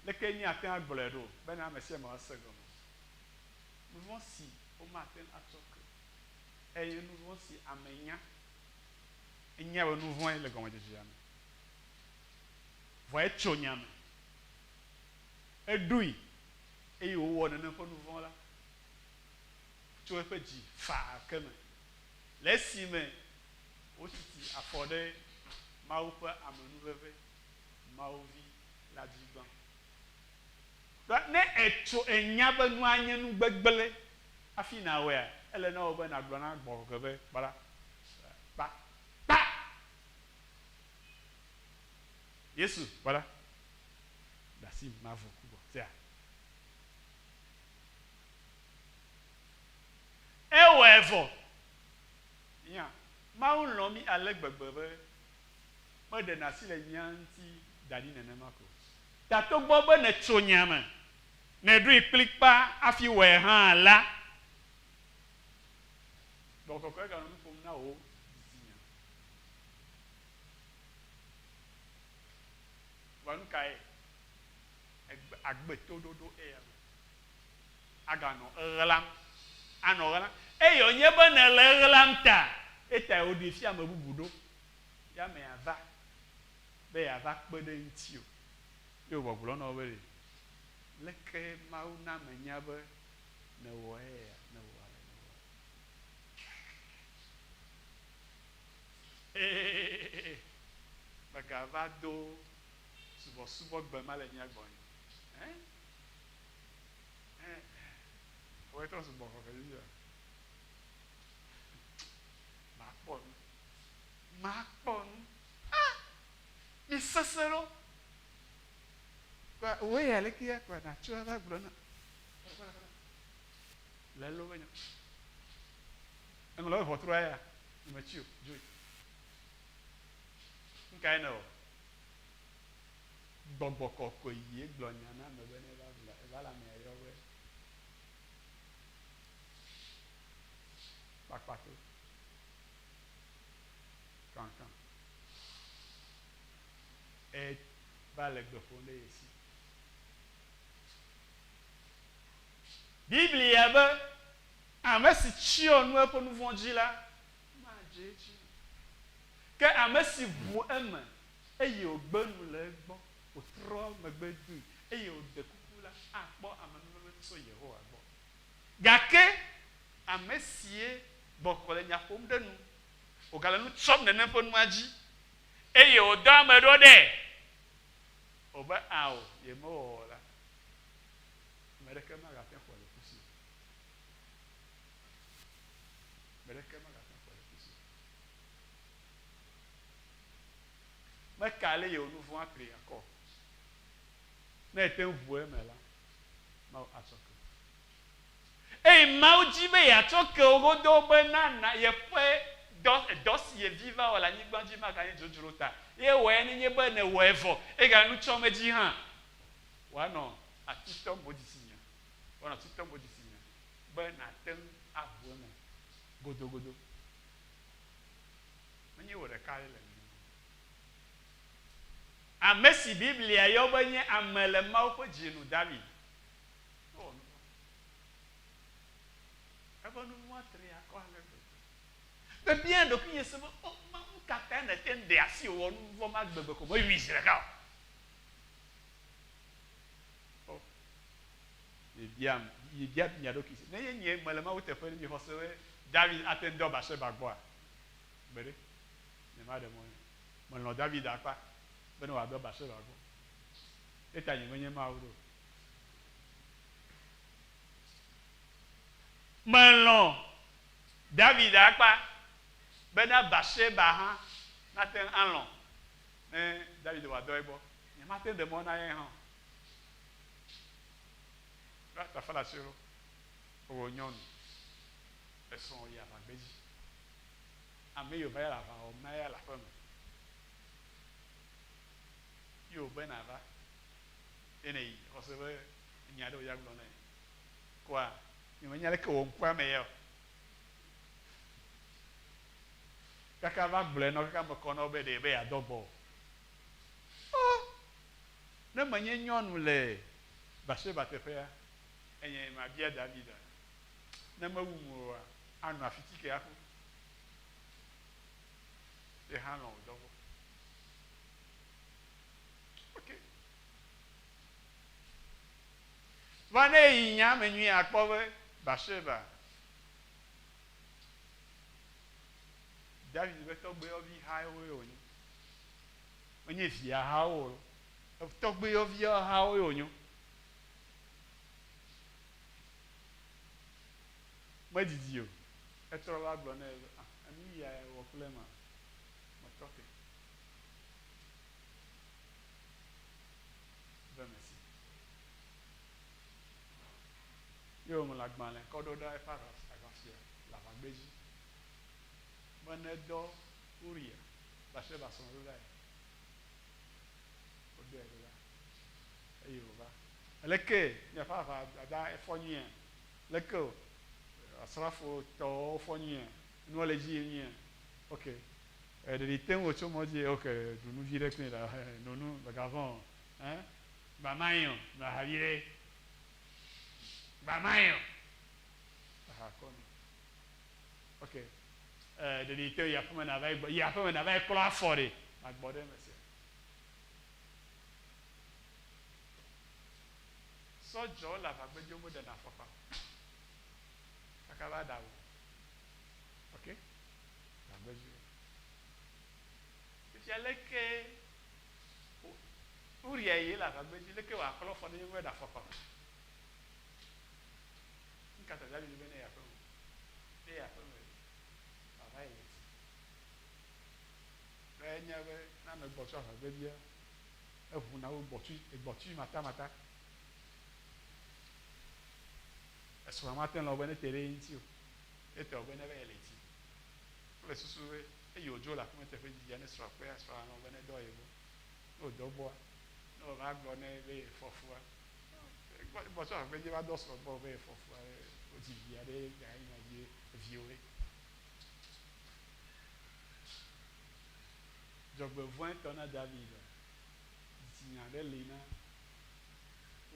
leke míate ŋu agblɔe ɖo bena ame sia ame woase egɔme? Nu vɔ̃ si womate ŋu atsɔ ke o enye nu vɔ̃ si ame nya. Enya be nu vɔ̃e le gɔmedzedzea me. Vɔ etso nya me. Eɖoe eye wòwɔ nenem ƒe nu vɔ̃ la tso eƒe dzi faa ke me le esime wotiti afɔ ɖe Mawu ƒe amenuveve, Mawu Vi la dzi gbã. Ɖoa ne ètso ènya be nua nye nu gbegblẽ hafi nàwɔea, ele na wò be nàgblɔ na gbɔgɔgɔ be, Kpɔ ɖa, kpa, kpa! Yesu, kpɔ ɖa, ɖe asi mavo ku gbɔ, sea? Ewɔe vɔ. Nya, Mawu lɔ̃ mí ale gbegbe be meɖena asi le mía ŋuti da ɖi nenema ko o. Ta togbɔ be nètso nya me, nèɖoe kplikpaa hafi wɔe hã la, Gbɔgbɔ Kɔkɔe ganɔ nu ƒom na wò dzitsinya. Vɔa nu kae egbe agbe toɖoɖo eya me? Aganɔ eɣlam, anɔ ɣlam. Eye wònye be nèle eɣlam ta, etae wòɖee fia ame bubu ɖo. Ye amea va be yeava kpe ɖe ŋutiwò. Ye wògbɔgblɔ na wò be ɖe, leke Mawu na menya be nèwɔ eya, nèwɔ ale, nèwɔ ale. Ee, mègava do subɔsubɔgbe ma le mía gbɔ o. Ẽ? Ẽ, wòe trɔ zu gbɔgbɔ vevia. Makpɔ nu. Makpɔ nu. Ah! Mi sese ɖo. Kpa wòe ya leke ya kpa nàtsɔ ava gblɔ na. Le elo be nya. Eŋlɔ be ʋɔtrua ya, nyemetsi o, dzoe. Nukae nèwɔ? Gbɔgbɔ kɔkɔe yie gblɔ nya na ame be ne eva gblɔ, eva le amea yɔ be kpakpato, kankan. Eva le gbe ƒom ɖe ye si. Biblia be, Ame si tsyɔ nu eƒe nu vɔ̃ dzi la, madze edzi o. Ke ame si ʋu eme, eye wògbe nu le egbɔ, wòtrɔ megbe doe, eye wòɖe kuku la, akpɔ amenuveve tso Yehowa gbɔ. Gake ame sie gbɔgbɔ le nya ƒom ɖe nu, wògale nu tsɔm nenem ƒe nua dzi, eye wòdɔ ame ɖo ɖee, wòbe ao, yemewɔ o la, ame aɖeke magate ŋu axɔe le ku si o. Ame aɖeke magate ŋu axɔe le ku si o. Meka ale yewo nu vɔ̃a tri akɔ o. Ne ete ŋu ʋu eme la, Mawu atsɔ ke wò. Eye Mawu di be yeatsɔ ke wò godoo be nana yeƒe dɔ, dɔ si ye vi va wɔ le anyigba dzi maganye dzodzro ta. Ye wɔe nenye be nèwɔe vɔ egale nu tsɔm edzi hã, wòanɔ ati tɔm wò dzitsinya, wòanɔ ati tɔm wò dzitsinya be nàte ŋu aʋu eme godogodo. Menye wò ɖekae le nenema o. Ame si Biblia yɔ be nye ame le Mawu ƒe dzi nu, David, ewɔ nu vɔ̃. Eƒe nu vɔ̃a tri akɔ ale gbegbe. Mebia ɖokuinye se be, O Mawu, nu ka tae nète ŋu ɖe asi wòwɔ nu vɔ̃ ma gbegbe ko mewui zi ɖeka o? O, miebiam, miebia mia ɖokui se. Nenye nye mele Mawu teƒe ne miexɔ se be David ate ŋu dɔ Batseba gbɔa? Gbeɖe, nyemaɖe mɔ nɛ o. Melɔ̃ David akpa bene wòadɔ Batseba gbɔ. Eya ta nyemenye Mawu ɖo o. Melɔ̃ David akpa bena Batseba hã nate ŋu alɔ̃ ne David wòadɔ egbɔ. Nyemate ŋu ɖe mɔ na ye hã o. Va taflatse ɖo, wò nyɔnu, esrɔ̃wò yi aʋagbedzi. Ame yi wòva ya le aʋa wɔm na ya le aƒeme. Ye wòbe nàva, ye nèyi xɔse be nya ɖe wòya gblɔ nɛ. Kɔa, nyemenya leke wò ŋkua me ya o. Kaka va gblɔe nɔ kaka me kɔ nɔ be ɖe be yeadɔ gbɔ o. O! Ne menye nyɔnu le Batseba teƒea, enye mabia David a? Ne mewum oa, anɔ afitike aku. Ye hã lɔ̃ wòdɔ gbɔ. Ok. Va ne eyi nya me nyuie akpɔ be Batseba David be tɔgbuiyɔvi hawoe wònye. Menye via hawo o. Tɔgbuiyɔvia hawoe wònye. Medidi o, etrɔ va gblɔ nɛ be, Ah, enu ya wɔ kple ma, metɔ te. Ve mesi. Ye wòŋlɔ agbalẽ kɔ ɖo ɖa eƒe aʋafia le aʋagbedzi be nedɔ Uria, Batseba srɔ̃ ɖo ɖae. Wodɔe ɖo ɖa eye wòva. Leke miaƒe aʋadada efɔ nyuiea? Leke o asrafo tɔwo fɔ nyuiea? Nua le edzi yim nyuiea? Ok. Ɖeɖi te ŋuwò tso mɔ dzi? Ok, ɖu nu viɖe kpli ɖa, no nu, mègavɔ̃ o. Ẽ? Gbamae o, no aha viɖe. Gbamae o. Aha kɔ nu. Ok. Ɖeɖi te yi aƒeme nava yi gbɔ, yi aƒeme nava yi klɔ afɔ ɖe. Magbɔ ɖe eme sia. Sɔdzɔ le aʋagbedzi womeɖena afɔkpa o. Kaka va ɖa o. Ok? Aʋagbedzi. Fifia leke Uria yi le aʋagbedzi leke wòaklɔ afɔ ne meɖe afɔkpa o? Nukata David be ne yi aƒeme? Ne yi aƒeme wòava yi ɣleti. Be enya be ne ame gbɔ tso aʋagbedzia, eʋuna wu gbɔtui, egbɔtui matamata. Esrɔ̃a mate ŋu lɔ̃ be nete ɖe ye ŋuti o. Ete wɔ be neva yi ɣleti. Wole susu be eyi wòdzo le aƒeme teƒe didia, ne srɔ̃a kpɔea, srɔ̃a lɔ̃ be nedɔ ye gbɔ. Ne wòdɔ egbɔa, ne wòva gblɔ nɛ be yefɔ fua, egbɔ tso aʋagbedzi va dɔ srɔ̃ gbɔ be yefɔ fua, wodzi vi aɖe gayina dzi viwoe. Dzɔgbevɔ̃etɔ na David, dzitsinya aɖe li na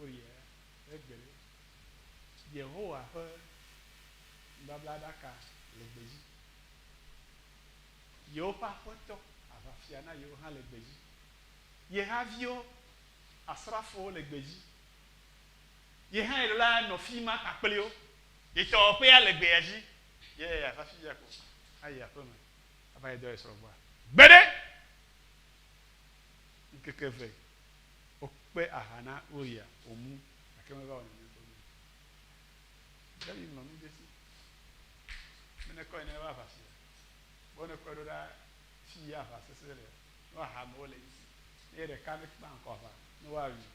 Uriya egbe ɖe. Yehowa ƒe nubablaɖaka le gbedzi. Yewoƒe aƒetɔ, aʋafia na yewo hã le gbedzi. Ye haviwo, asrafowo le gbedzi. Ye hã yeɖo la nɔ fi ma kpakple wo. Ye tɔwɔƒea le gbea dzi. Ye yeava fifia ko ayi aƒeme ava yi dɔ ye srɔ̃ gbɔa? Gbeɖe! Ŋkeke eve wokpe aha na Uria wòmu, gake meva wɔ nenema tɔgbi o. David ŋlɔ nu ɖe esi be nekɔe ne eva aʋafia. Be nekɔe ɖo ɖa fi yi aʋa sesẽ le, ne woaha amewo le ŋuti. Ne ye ɖeka nekpa ŋkɔ aʋa, ne woawui.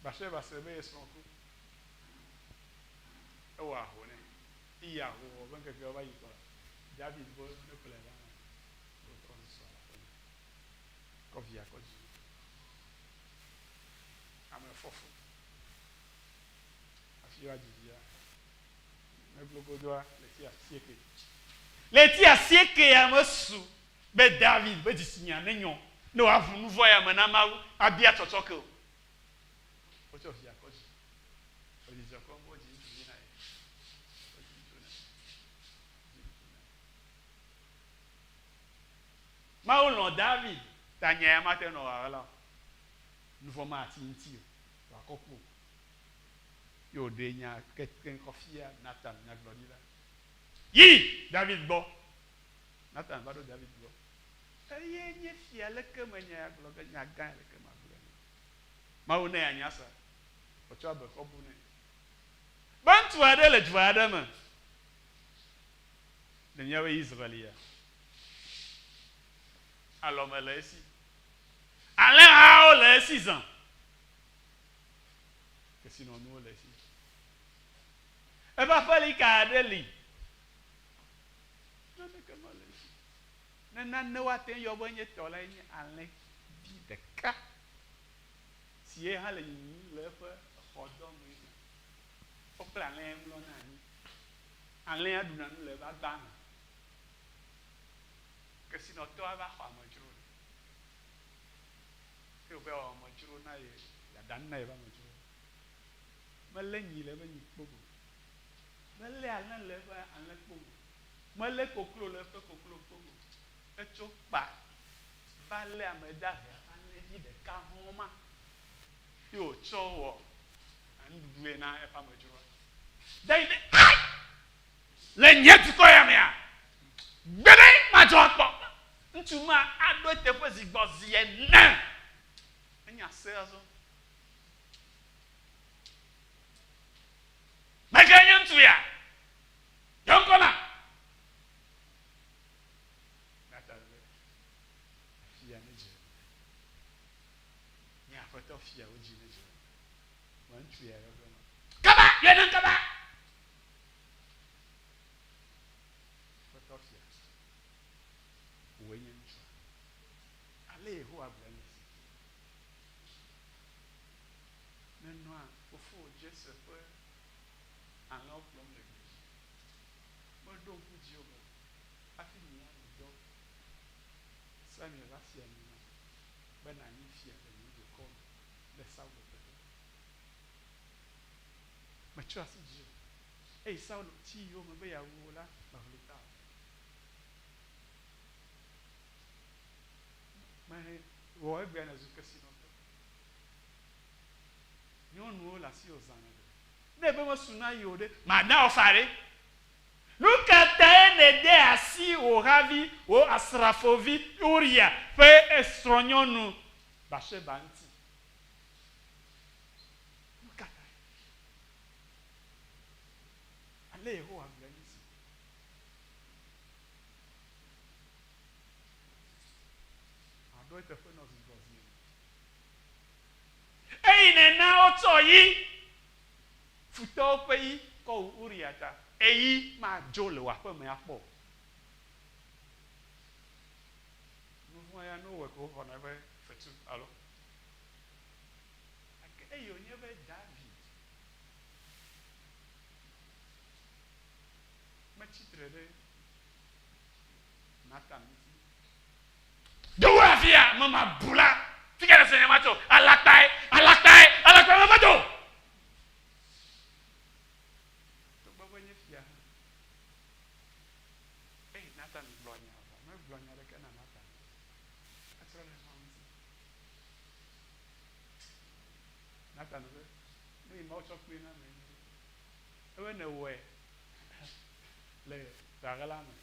Batseba se be ye srɔ̃ ku. Ewɔ aho nɛ. Eyi ahowɔwɔ ƒe ŋkekewo va yi kɔa, David be nekplɔe va na wòtrɔ zu srɔ̃a le aƒeme. Kɔ via kɔ dzi. Ame fɔ fu hafi woadzi via. Meglogodoa ɣleti asieke. Ɣleti asiekea mesu be David ƒe dzitsinya nenyɔ ne wòaʋu nu vɔ̃ ya me na Mawu abia tsɔtsɔke o. Wotsɔ via kɔ dzi. Wòle dzidzɔ kpɔm be wodzi ŋutsuvi na ye. Wodzi ŋutsu na ye. Wodzi ŋutsu na ye. Mawu lɔ̃ David ta nya ya mate ŋu nɔ ɣaɣla o. Nu vɔ̃ mati ŋuti o. Wòakɔ ku o. Ye wòɖe nya kekeŋ kɔ fia Natan nyagblɔɖila. Yi David gbɔ. Natan va ɖo David gbɔ. Eye nye fia, leke me nya ya gblɔ ge? Nya gã leke magblɔe nɛ? Mawu nɛ anya se. Wòtsɔ abe kɔ bu nɛ. Be ŋutsu aɖe le du aɖe me le míaƒe Israel ya. Alɔme le esi. Alẽhawo le esi zã. Kesinɔnuwo le esi. Eƒe aƒelika aɖe li. Naneke mele esi. Ne nane woate ŋu yɔ be nye tɔ lae nye alẽvi ɖeka si ye hã le yiyim le eƒe xɔdɔme me. Wokple alẽa mlɔna anyi. Alẽa ɖuna nu le eƒe agba me. Kesinɔtɔa va xɔ amedzro ɖe. Ke wòbe yeawɔ amedzro na ye, yeaɖa nu na yeƒe amedzro. Melé nyi le eƒe nyikpo me o. Melé alẽ le eƒe alẽkpo me o. Melé koklo le eƒe koklokpo me o. Etso kpa va lé ame dahea ƒe alẽvi ɖeka hɔ̃ ma ye wòtsɔ wɔ nuɖuɖue na eƒe amedzroa. David be, Ai! Le nye dukɔ ya mea, gbeɖe madzɔ akpɔ. Ŋutsu ma aɖo eteƒe zi gbɔ zi ene. Enya se azɔ. Meke nye ŋutsu ya? Yɔ ŋkɔ na. Natan be, Fia nedze eme. Nye aƒetɔ fia wo dzi nedze eme. Me ŋutsu ya yɔ ge ma. Kaba, yɔe nam kaba. Aƒetɔ fia, wòe nye ŋutsua. Ale Yehowa gblɔe nye esi, Nenɔa fofowò Jese ƒe alẽwo kplɔm le gbedzi. Meɖo ŋku dziwò be hafi mianɔ dɔ Samuel va fia mi nam be nànye fia le nye dukɔ me le Saul teƒe. Metsɔ asi dziwò. Eye Saulo ti yowòme be yeawu wò la, meʋli ta o. Mehe wɔ egbea nèzu kesinɔtɔ. Nyɔnuwo le asiwò zã nèɖe. Ne ebe mesu na ye o ɖe, mana wò fa ɖe. Nu ka tae nède asi wò havi, wò asrafovi Uria ƒe srɔ̃nyɔnu Batseba ŋuti? Nu ka tae? Ale Yehowa gblɔe nye esi. Maɖo eteƒe nɔ zi gbɔ zi ene. Eyi nèna wotsɔ yi, futɔwo ƒe yi, kɔ wu Uria ta. Eyi madzo le wò aƒe me akpɔ o. Nu vɔ̃ ya ne wowɔe ko woxɔna eƒe fetu, alo? Gake eyi wònye be David metsi tre ɖe Natan ŋuti. Do wo afia, ame mabu la. Fi ka nèse nya ma tso? Alakpae, alakpae, alakpae meva do. Togbɔ be nye fia hã. Eye Natan gblɔ nya vɔ, megblɔ nya ɖeke na Natan o. Etrɔ ɖe Mawu ŋuti. Natan be, Nu yi Mawu tsɔ kpee na ame nye be, ebe nèwɔe le ɣaɣla me,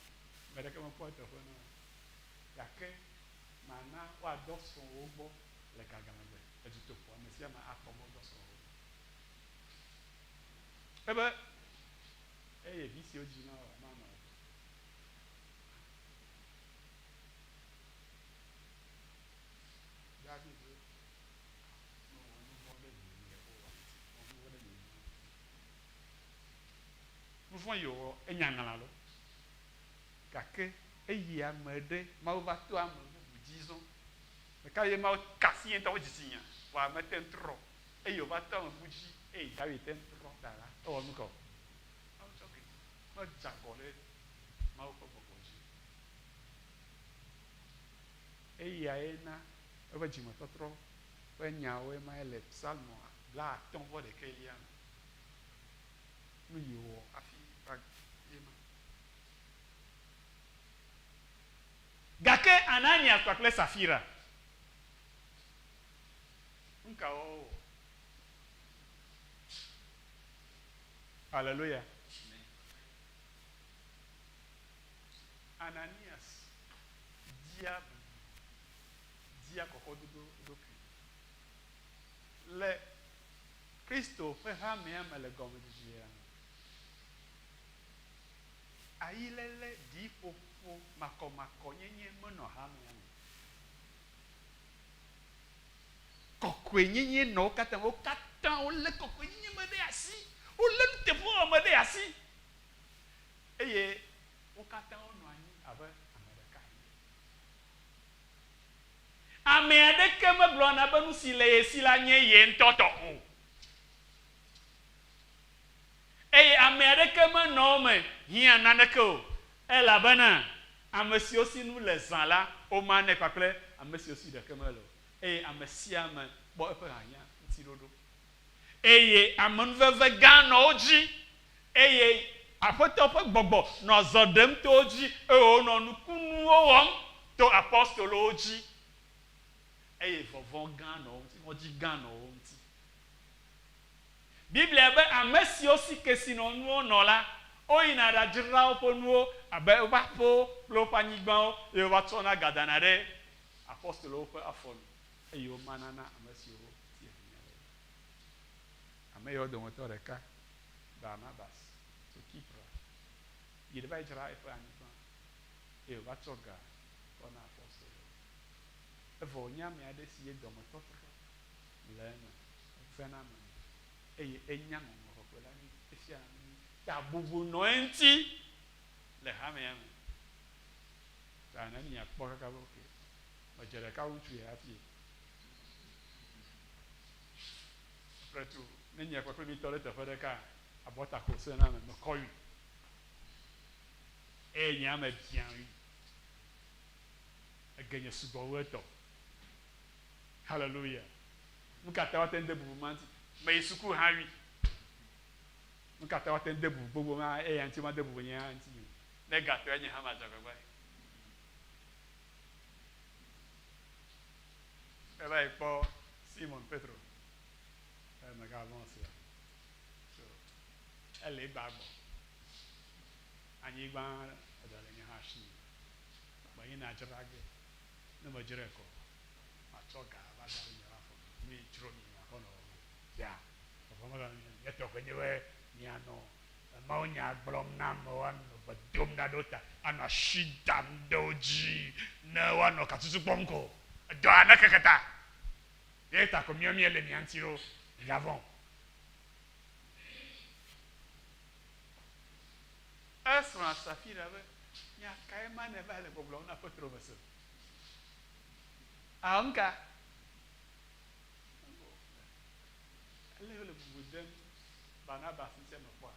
ame ɖeke mekpɔ eteƒe na wò o. Gake mana woadɔ srɔ̃wòwo gbɔ le gaglãgbe le dutoƒo, ame sia ame akpɔ be wodɔ srɔ̃wòwo gbɔ. Ebe, Eye vi si wodzi na wò la manɔ o. David be, Mewɔ nu vɔ̃ ɖe nye Yehowa ŋuti, mewɔ nu vɔ̃ ɖe nye Mawu ŋuti. Nu vɔ̃ yi wòwɔ, enya ŋlã lo. Gake eyi ame ɖe, Mawu va to ame bubu dzi zɔ. Ɖeka ye Mawu ka asi ye ŋutɔ ƒe dzitsinya, vɔa mete ŋu trɔ o. Eyi wòva to ame bubu dzi eye Dawid te ŋu trɔ ta la, ewɔ nu ka o? Mawu tsɔ kee. Medze agɔ ɖe Mawu ƒe gbɔgbɔ dzi o. Eyae na eƒe dzimetɔtrɔ ƒe nyawoe ma le Psalmo 61 me. Nu yi wòwɔ hafi va ye ma. Gake Ananias kpakple Safira, nu ka wowɔ? Haleluya. Ananias dia bubu, dia kɔkɔdodo eɖokui. Le Kristo ƒe hamea me le gɔmedzedzea me, ayiléle, ɖiƒoƒo, makɔmakɔnyenye menɔ hamea me o. Kɔkɔenyenye nɔ wo katã me. Wo katã wolé kɔkɔenyenye me ɖe asi. Wolé nuteƒewɔwɔ me ɖe asi. Eye wo katã wonɔ anyi abe ame ɖeka ene. Ame aɖeke megblɔna be nu si le ye si la nye ye ŋutɔ tɔ o. Eye ame aɖeke menɔ wo me hiã naneke o, elabena ame siwo si nu le zã la, womanɛ kpakple ame siwo si ɖeke mele o, eye ame sia ame kpɔ eƒe hiahiã ŋuti ɖoɖo. Eye amenuveve gã nɔ wo dzi, eye Aƒetɔ ƒe Gbɔgbɔ nɔ azɔ ɖem to wo dzi, eye wonɔ nukunuwo wɔm to apostolowo dzi, eye vɔvɔ̃ gã nɔ wo ŋuti, ŋɔdzi gã nɔ wo ŋuti. Biblia be ame siwo si kesinɔnuwo nɔ la, woyina ɖadzraa woƒe nuwo abe woƒe aƒewo kple woƒe anyigbawo eye wova tsɔna ga dana ɖe apostolowo ƒe afɔ nu eye womana na ame siwo si hiã le. Ame yawo dometɔ ɖeka, Barnabas tso Kipro, yi ɖe va dzra eƒe anyigba eye wòva tsɔ ga kɔ na apostolowo. Evɔ wònye ame aɖe si ye dɔmetɔtrɔ le eme, evena ame nu, eye enya Ŋɔŋlɔ Kɔkɔe la nyuie. Efiaa nu nyuie. Ta bubu nɔ eŋuti le hamea me. Ta ne miakpɔ kaka be ok, medze ɖeka wu ŋutsu ya hafi. Après tout, ne nye kpakple mi tɔ ɖe teƒe ɖeka, abɔta ko sẽ na ame, mekɔ wui. Eye nye ame biã wui. Ege nye sugbɔ wu etɔ. Hallelujah. Nu ka ta woate ŋu de bubu ma ŋuti? Meyi suku hã wui. Nu ka ta woate ŋu de bubu gbogbo ma eya ŋuti womade bubu nye hã ŋuti o? Ne gatɔe nye hã madze agbagba. Eva yi kpɔ Simon Petro. Megavɔ̃ sia. So ele egba gbɔ. Anyigba eɖe le nye hã si. Meyina dzra ge. Ne medzrae ko, matsɔ ga va da ɖe miaƒe afɔ nu. Nu yi dzro mi miakɔ nɔ wɔwɔm. Ya, vɔvɔ̃ meganɔ mia me. Nye tɔ koe nye be mianɔ mawunya gblɔm na amewo, anɔ gbe dom ɖa ɖe wo ta, anɔ asi dam ɖe wo dzi ne woanɔ katutu kpɔm ko. Edɔa nekeke ta. Eya ta ko míawo míele mia ŋuti ɖo. Migavɔ̃ o. Esrɔ̃a Safira be, Nya kae ma nèva le gbɔgblɔm na Petro mese? Ao, nuka? Ale wole bubu dem Barnabas ŋuti mekpɔa?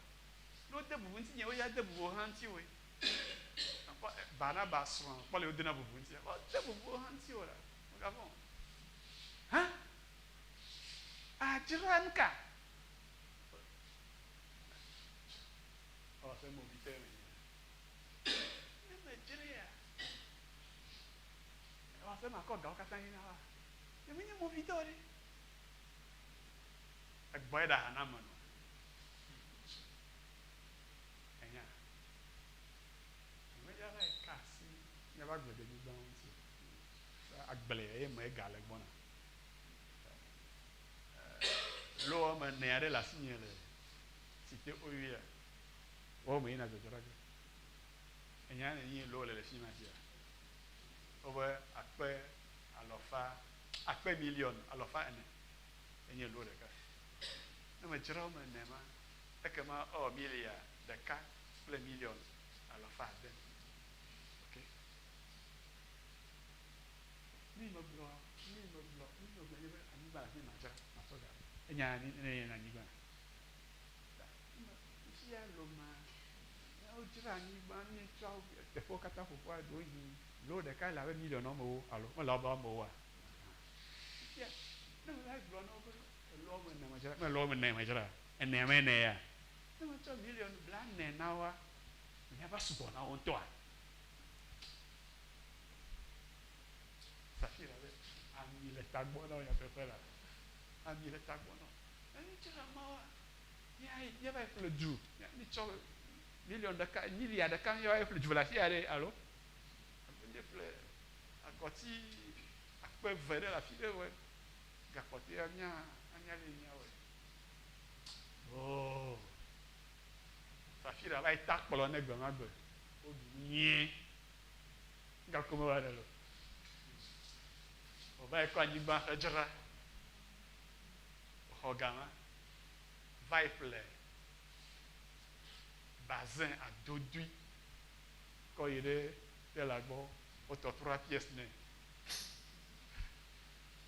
Ne wode bubu ŋutinye, woya de bubu wò hã ŋutiwòe. Mekpɔ Barnabas srɔ̃a, mekpɔ le wodena bubu ŋutia. Wode bubu wò hã ŋutiwò la, mègavɔ̃ o. Hã? Adzra nuka? Ewɔ abe movitɔe menye. Ne medzrea, ewɔ abe makɔ gawo katã yi na woa. Nye menye movitɔ ɖe. Egbɔe ɖa ha na ame nɔ. Enya. Nyemedza va yi ka asi míaƒe agbledenyigbawo ŋuti o. Agble eye me ega le gbɔna. Lo woame ene aɖe le asinye le Cité OUA. Woawo me yina dzɔdzɔ ɖa ge. Enya ne nyi lo le le fi ma fia. Wobe akpe alɔfa, akpe miliɔn alɔfa ene enye lo ɖeka. Ne me dzra wome ene ma, ekema ewɔ milia ɖeka kple miliɔn alɔfa ade. Ok. Nu yi megblɔ, nu yi megblɔ, nu yi megblɔ nye be anyigba le afi ma madzra, matsɔ ga. Enya ne ne anyigba. Fifia loma, ne wodzra anyigba, míetsɔ teƒewo katã ƒo ƒua, ɖewohĩ lo ɖeka le abe miliɔn woame ewo alo mele abe woame ewoa? Fifia ne meva yi gblɔ na wo be elo woame ene medzra, mele woame ene medzra, enea me ene ya, ne metsɔ miliɔn blaene na woa, míava sugbɔ na wo ŋutɔa? Safira be, ami le tagbɔ na wò nyateƒe la, ami le tagbɔ na wò. Ne mídzra mawoa, míayi, míava yi ƒle du, mítsɔ miliɔn ɖeka, milia ɖeka míava yi ƒle du le afi aɖe alo míeƒle agɔti akpe eve ɖe le afi ɖe wɔe. Gakpɔtɔea mía anya le míawɔe. Oo, Safira va yi ta kplɔ ne gbe ma gbe. Woɖu nu nyuie. Gakome va ɖe lo. Wòva yi kɔ anyigba hedzra. Xɔ ga ma va yi ƒle bazin adodui kɔ yi ɖe tela gbɔ wotɔ trois pièces nɛ.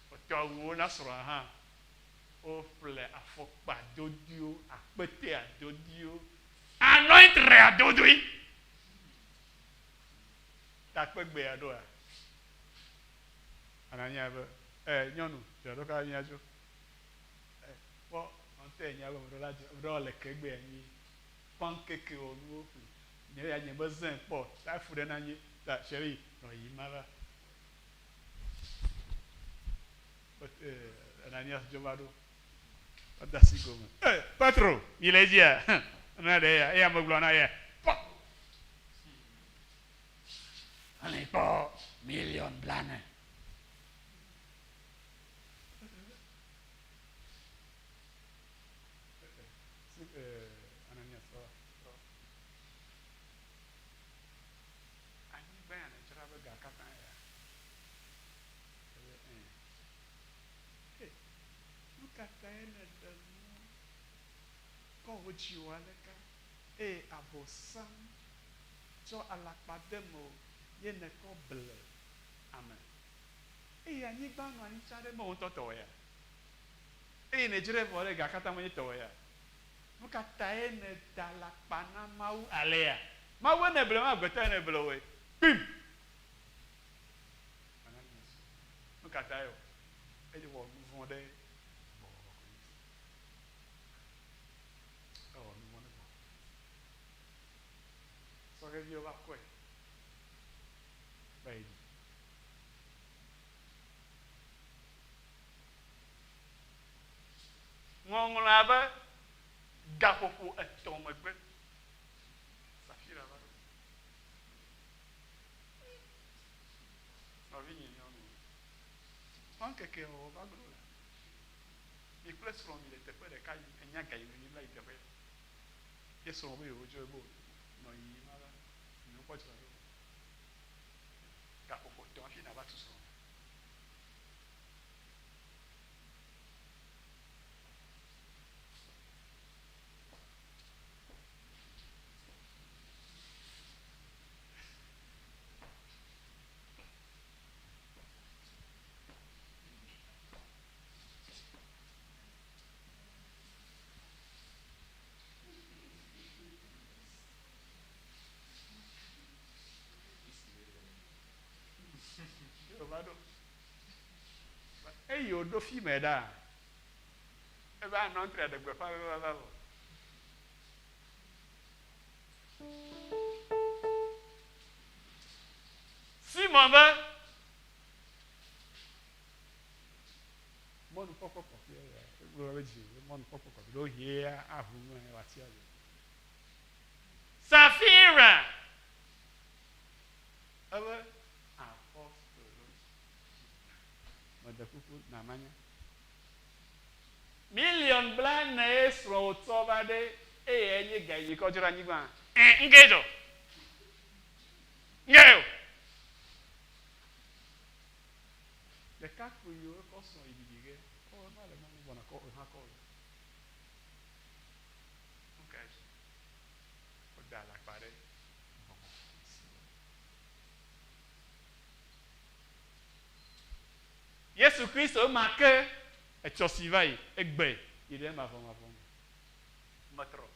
Wotɔ awuwo na srɔ̃a hã. Woƒle afɔkpa adodoewo, akpete adodoewo, anointre adodoe. Takpegbea ɖoa? Anania be, E, nyɔnu, dzra ɖo kaba míadzo. E, kpɔ, ŋutɔ enya be meɖo la dzra, meɖo le ke egbea nyuie. Pancake wɔ nuwo ƒli. Nye ya nye mezẽ kpɔ, ta fu ɖe na nye. Ta, chérie, nɔ yiyim mava. Ananias dzo va ɖo. Ede asi gome. E, Petro, mi le edzia? Na ɖe eya, eya megblɔ na ye. Kpɔ. Xlẽ kpɔ miliɔn blane. Ananias va trɔ. Anyigba ya nèdzra be ga katã ya. Ebe ẽ. Ke nu ka tae nèɖe mɔ kɔ wò dziwò aleka eye Abosam tsɔ alakpa de mewò ye nèkɔ ble ame? Eye anyigba nɔ anyi tsã ɖe mewò ŋutɔ tɔwò ya? Eye nèdzrae vɔ ɖe ga katã menye tɔwò ya? Nu ka tae nèda alakpa na Mawu alea? Mawue nèble ma agbetɔe nèble wòe? Kpim! Ananias. Nu ka tae o? Eye wɔ nu vɔ̃ ɖe gbɔgbɔ kɔkɔe ŋuti. Ewɔ nu vɔ̃ ɖe gbɔgbɔ ŋuti. Sɔhɛviwo va kɔe va yi ɖi. Ŋɔŋlɔa be gaƒoƒo etɔ̃ megbe Safira va ɖo. Nɔvinye nyɔnuwo, ŋkeke wɔwɔ va glo la, mi kple srɔ̃ mi le teƒe ɖeka yi enya ga yi me mi va yi teƒe ya. Ye srɔ̃ be yewo dzo ebo nɔ yiyim ala, mi kpɔ dzra ɖo. Gaƒoƒo tɔ̃ hafi nava tu srɔ̃. Eyi wòɖo fi me ɖaa, eva nɔ ŋutri aɖe gbeƒã be va vɔ. Simon be, Mɔnukpɔkpɔ kɔkɔe ya, egblɔ be dzi be mɔnukpɔkpɔ kɔkɔe ɖewo hia aʋu me wòatia be. Safira! Ebe apostolo. Meɖe kuku na manya. Miliɔn blaene ye srɔ̃wò tsɔ va ɖe eye enye ga yi kɔ dzra anyigba. Ẽ, ŋkee dzɔ. Ŋkee o. Ɖekakpui yiwo kɔ srɔ̃ yi ɖiɖi ge, kɔ va le mɔnu gbɔna kɔ hã kɔ o. Nukae dzɔ? Woda alakpa ɖe gbɔgbɔ si me. Yesu Kristo ema ke etsɔ si va yi, egbe yi ɖe mavɔmavɔ me. Metrɔ o.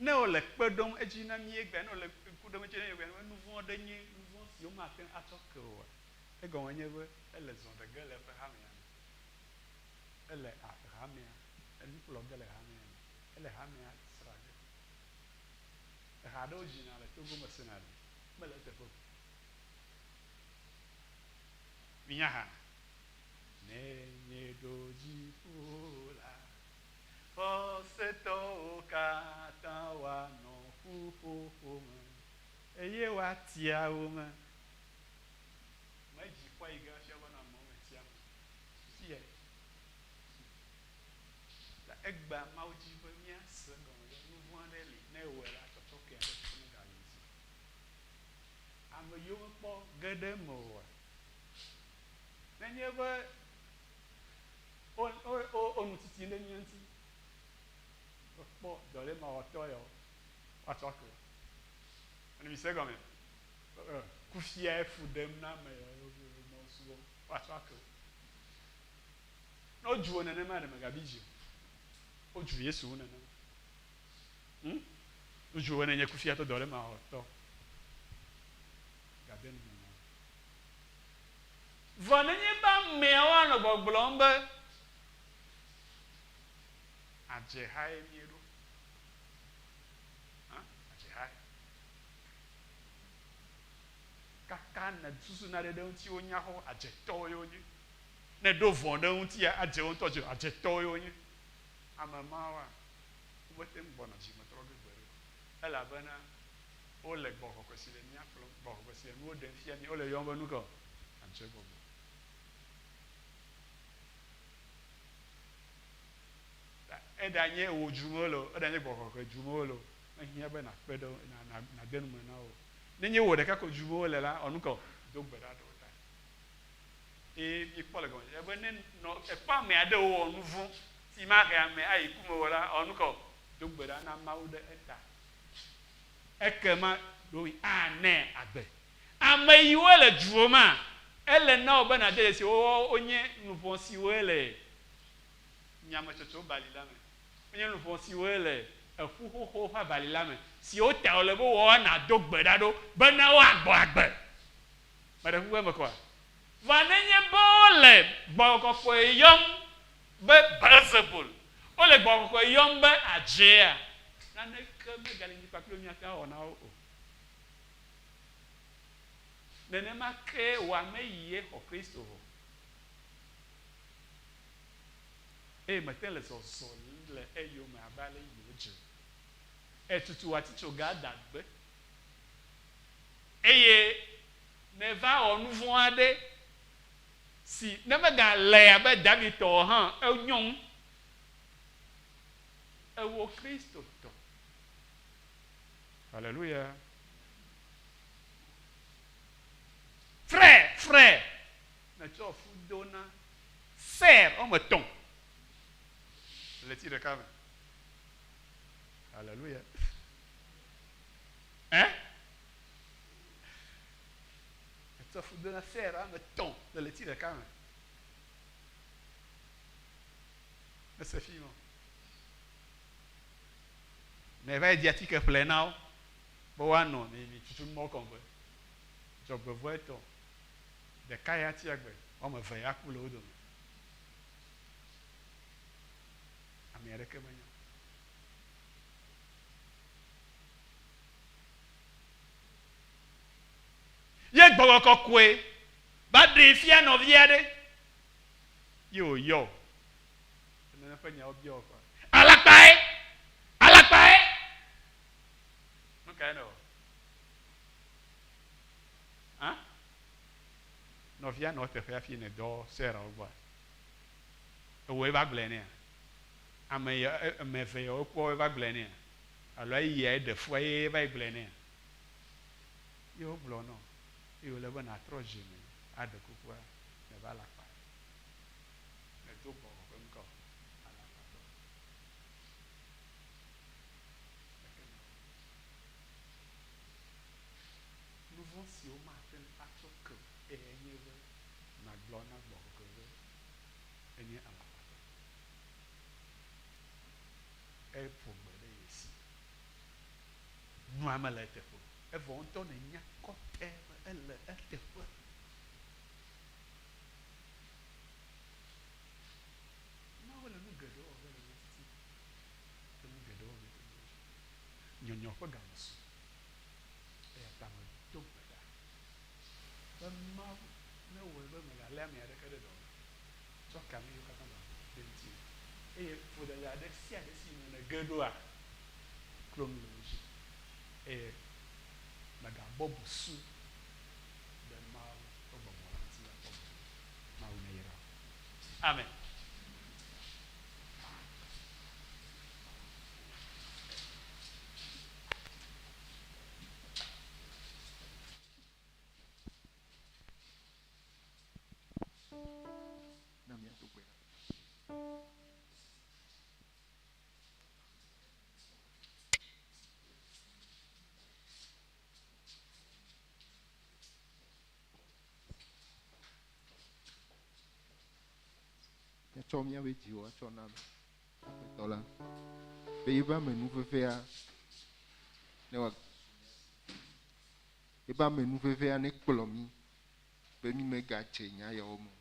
Ne wole kpe ɖom edzi na mí egbea, ne wole ŋku ɖom edzi na mí egbea be nuvɔ̃ aɖe nye nuvɔ̃ si womate ŋu atsɔ ke oa, egɔme nye be ele zɔ ɖe ge le eƒe hamea me. Ele hamea, enu kplɔ ge le hamea me. Ele hamea sra ge. Eha aɖewo dzina le Togo mesena ɖi. Mele eteƒe o. Minya ha? Ne míeɖo dziƒo la, xɔsetɔwo katã woanɔ ƒuƒoƒo me, eye woatia wo me. Medzi kpɔ yi ge hafi ava nɔ amewo me tiam o. Susu yae. Ta egbea Mawu dzi be míase egɔme be nu vɔ̃ aɖe li, ne ewɔe la, tsɔtsɔke aɖeke megali dzi o. Ame yiwo mekpɔ ge ɖe eme oa? Nenye be Wo, wo, wo, wo nu titim ɖe mía ŋuti. Wokpɔ dɔlémawɔtɔ yawo, woatsɔ ake wo. Ene mise egɔme? Ɛ, kufiae fu ɖem na ame yawo ye wo Mawu subɔm, woatsɔ ake wo. Ne wodzu wò nenema ɖe mègabi dzi o. Wodzu Yesu ŋu nenema. Hm? Wodzu wò nenye kufiatɔ dɔlémawɔtɔ. Gade nu me na wò. Vɔ nenye be ameawo anɔ gbɔgblɔm be, Adzehae míeɖo. Hã, adzehae. Kaka nèsusuna ɖe ɖe eŋuti wonya xoxo, adzetɔwoe wonye. Ne èɖo vɔ̃ ɖe eŋutia, adze wo ŋutɔ dzi, adzetɔwoe wonye. Ame mawoa, womete ŋu gbɔna dzime trɔ ge gbeɖe o. Elabena wole Gbɔgbɔ Kɔkɔe si le mía kplɔm, Gbɔgbɔ Kɔkɔe si le nuwo ɖem fia mí, wole yɔm be nuka o? Adzegbɔgbɔ. Ta eɖanye wò dzum wole o, eɖanye Gbɔgbɔ Kɔkɔe dzum wole o, mehiã be nàkpe ɖe wo, na, na, nàde nu me na wo o. Nenye wò ɖeka ko dzum wole la, wɔ nuka o? Do gbe ɖa ɖe wo ta. Eye míekpɔ le gɔmedzedzea be ne nɔ, èkpɔ ame aɖe wòwɔ nuvɔ̃ si mahe ame ayi ku me o la, wɔ nuka o? Do gbe ɖa na Mawu ɖe eta. Ekema ɖewohĩ anɛ agbe. Ame yiwo le dziwò ma, ele na wò be nàde dzesi wo wonye luʋɔ siwoe le nyametsotso bali la me. Wonye luʋɔ siwoe le eƒu xoxo ƒe abali la me, siwo ta wòle be wò nàdo gbe ɖa ɖo bena woagbɔ agbe. Meɖe kuku eme kɔa? Vɔa nenye be wole Gbɔgbɔ Kɔkɔe yɔm be Beelzebul, wole Gbɔgbɔ Kɔkɔe yɔm be adzea, naneke megali mí kpakple wo míate ŋu awɔ na wo o. Nenema kee wò ame yie xɔ Kristo vɔ, eye mète ŋu le zɔzɔ le eyome abe ale yi wòdze o. Ètutu wò atitsoga da gbe, eye nèva wɔ nu vɔ̃ aɖe si ne megale abe David tɔ o hã, enyo ŋu. Èwɔ Kristo tɔ. Haleluya. Frère, frère, nètsɔ fu do na sœur woame etɔ̃ ɣleti ɖeka me. Haleluya. Ɛ? Ètsɔ fu do na sœur woame etɔ̃ le ɣleti ɖeka me. Mese fi ma. Ne va yi di atike ƒle na wo be woano mi mi tutu numɔ kɔm be dzɔgbevɔ̃etɔ ɖeka ya tsi agbe, woame eve ya ku le wo dome. Ame aɖeke menya o. Ye gbɔgbɔ kɔkɔe va ɖee fia nɔvi aɖe ye wòyɔ wò. Nene ƒe nyawo bia wò kpɔ. Alakpae! Alakpae! Nu kae nèwɔ? Hã? Nɔvia nɔ eteƒe hafi nèdɔ Sarah gbɔa? Ewɔe va gblɔe nɛa? Ame ya, ame eve yawo kpɔ va gblɔe nɛa? Alo eya eɖe fua ye va yi gblɔe nɛa? Ye wogblɔ nɔ eye wòle be nàtrɔ dzi me aɖe kukua, nèva alakpa. Nèdo gbɔgbɔ ƒe ŋkɔ alakpatɔ. Gake nèwɔ nu vɔ̃ si womate ŋu atsɔ ke o eyae nye be nàgblɔ na gbɔgbɔ kɔkɔe be enye alakpatɔ. Eƒo gbe ɖe ye si. Nua mele eteƒe o. Evɔ ŋutɔ nènya kɔtɛ be ele eteƒe. Mawu le nu geɖewo wɔ ge le mía titina. Le nu geɖewo wɔ ge le mía dzi. Nyɔnyɔ ƒe game su. Eya ta medo gbe ɖa be Mawu newɔe be megalé ame aɖeke ɖe dɔ me o. Tsɔ ke ame yiwo katã dɔ ɖe ŋutinye. Eye vodada ɖe sia ɖe si me nège ɖoa, klo nu le wo dzi. Eye mègabɔ busu ɖe Mawu ƒe gbɔgbɔ la ŋuti akpɔ gbeɖe o. Mawu neyra wò. Amen.
Na míado gbe ɖa. Míatsɔ míaƒe dziwo atsɔ na Aƒetɔ la be yeƒe amenuvevea ne wòasu mía si. Yeƒe amenuvevea nekplɔ mí be mí megadze nya yawo me o.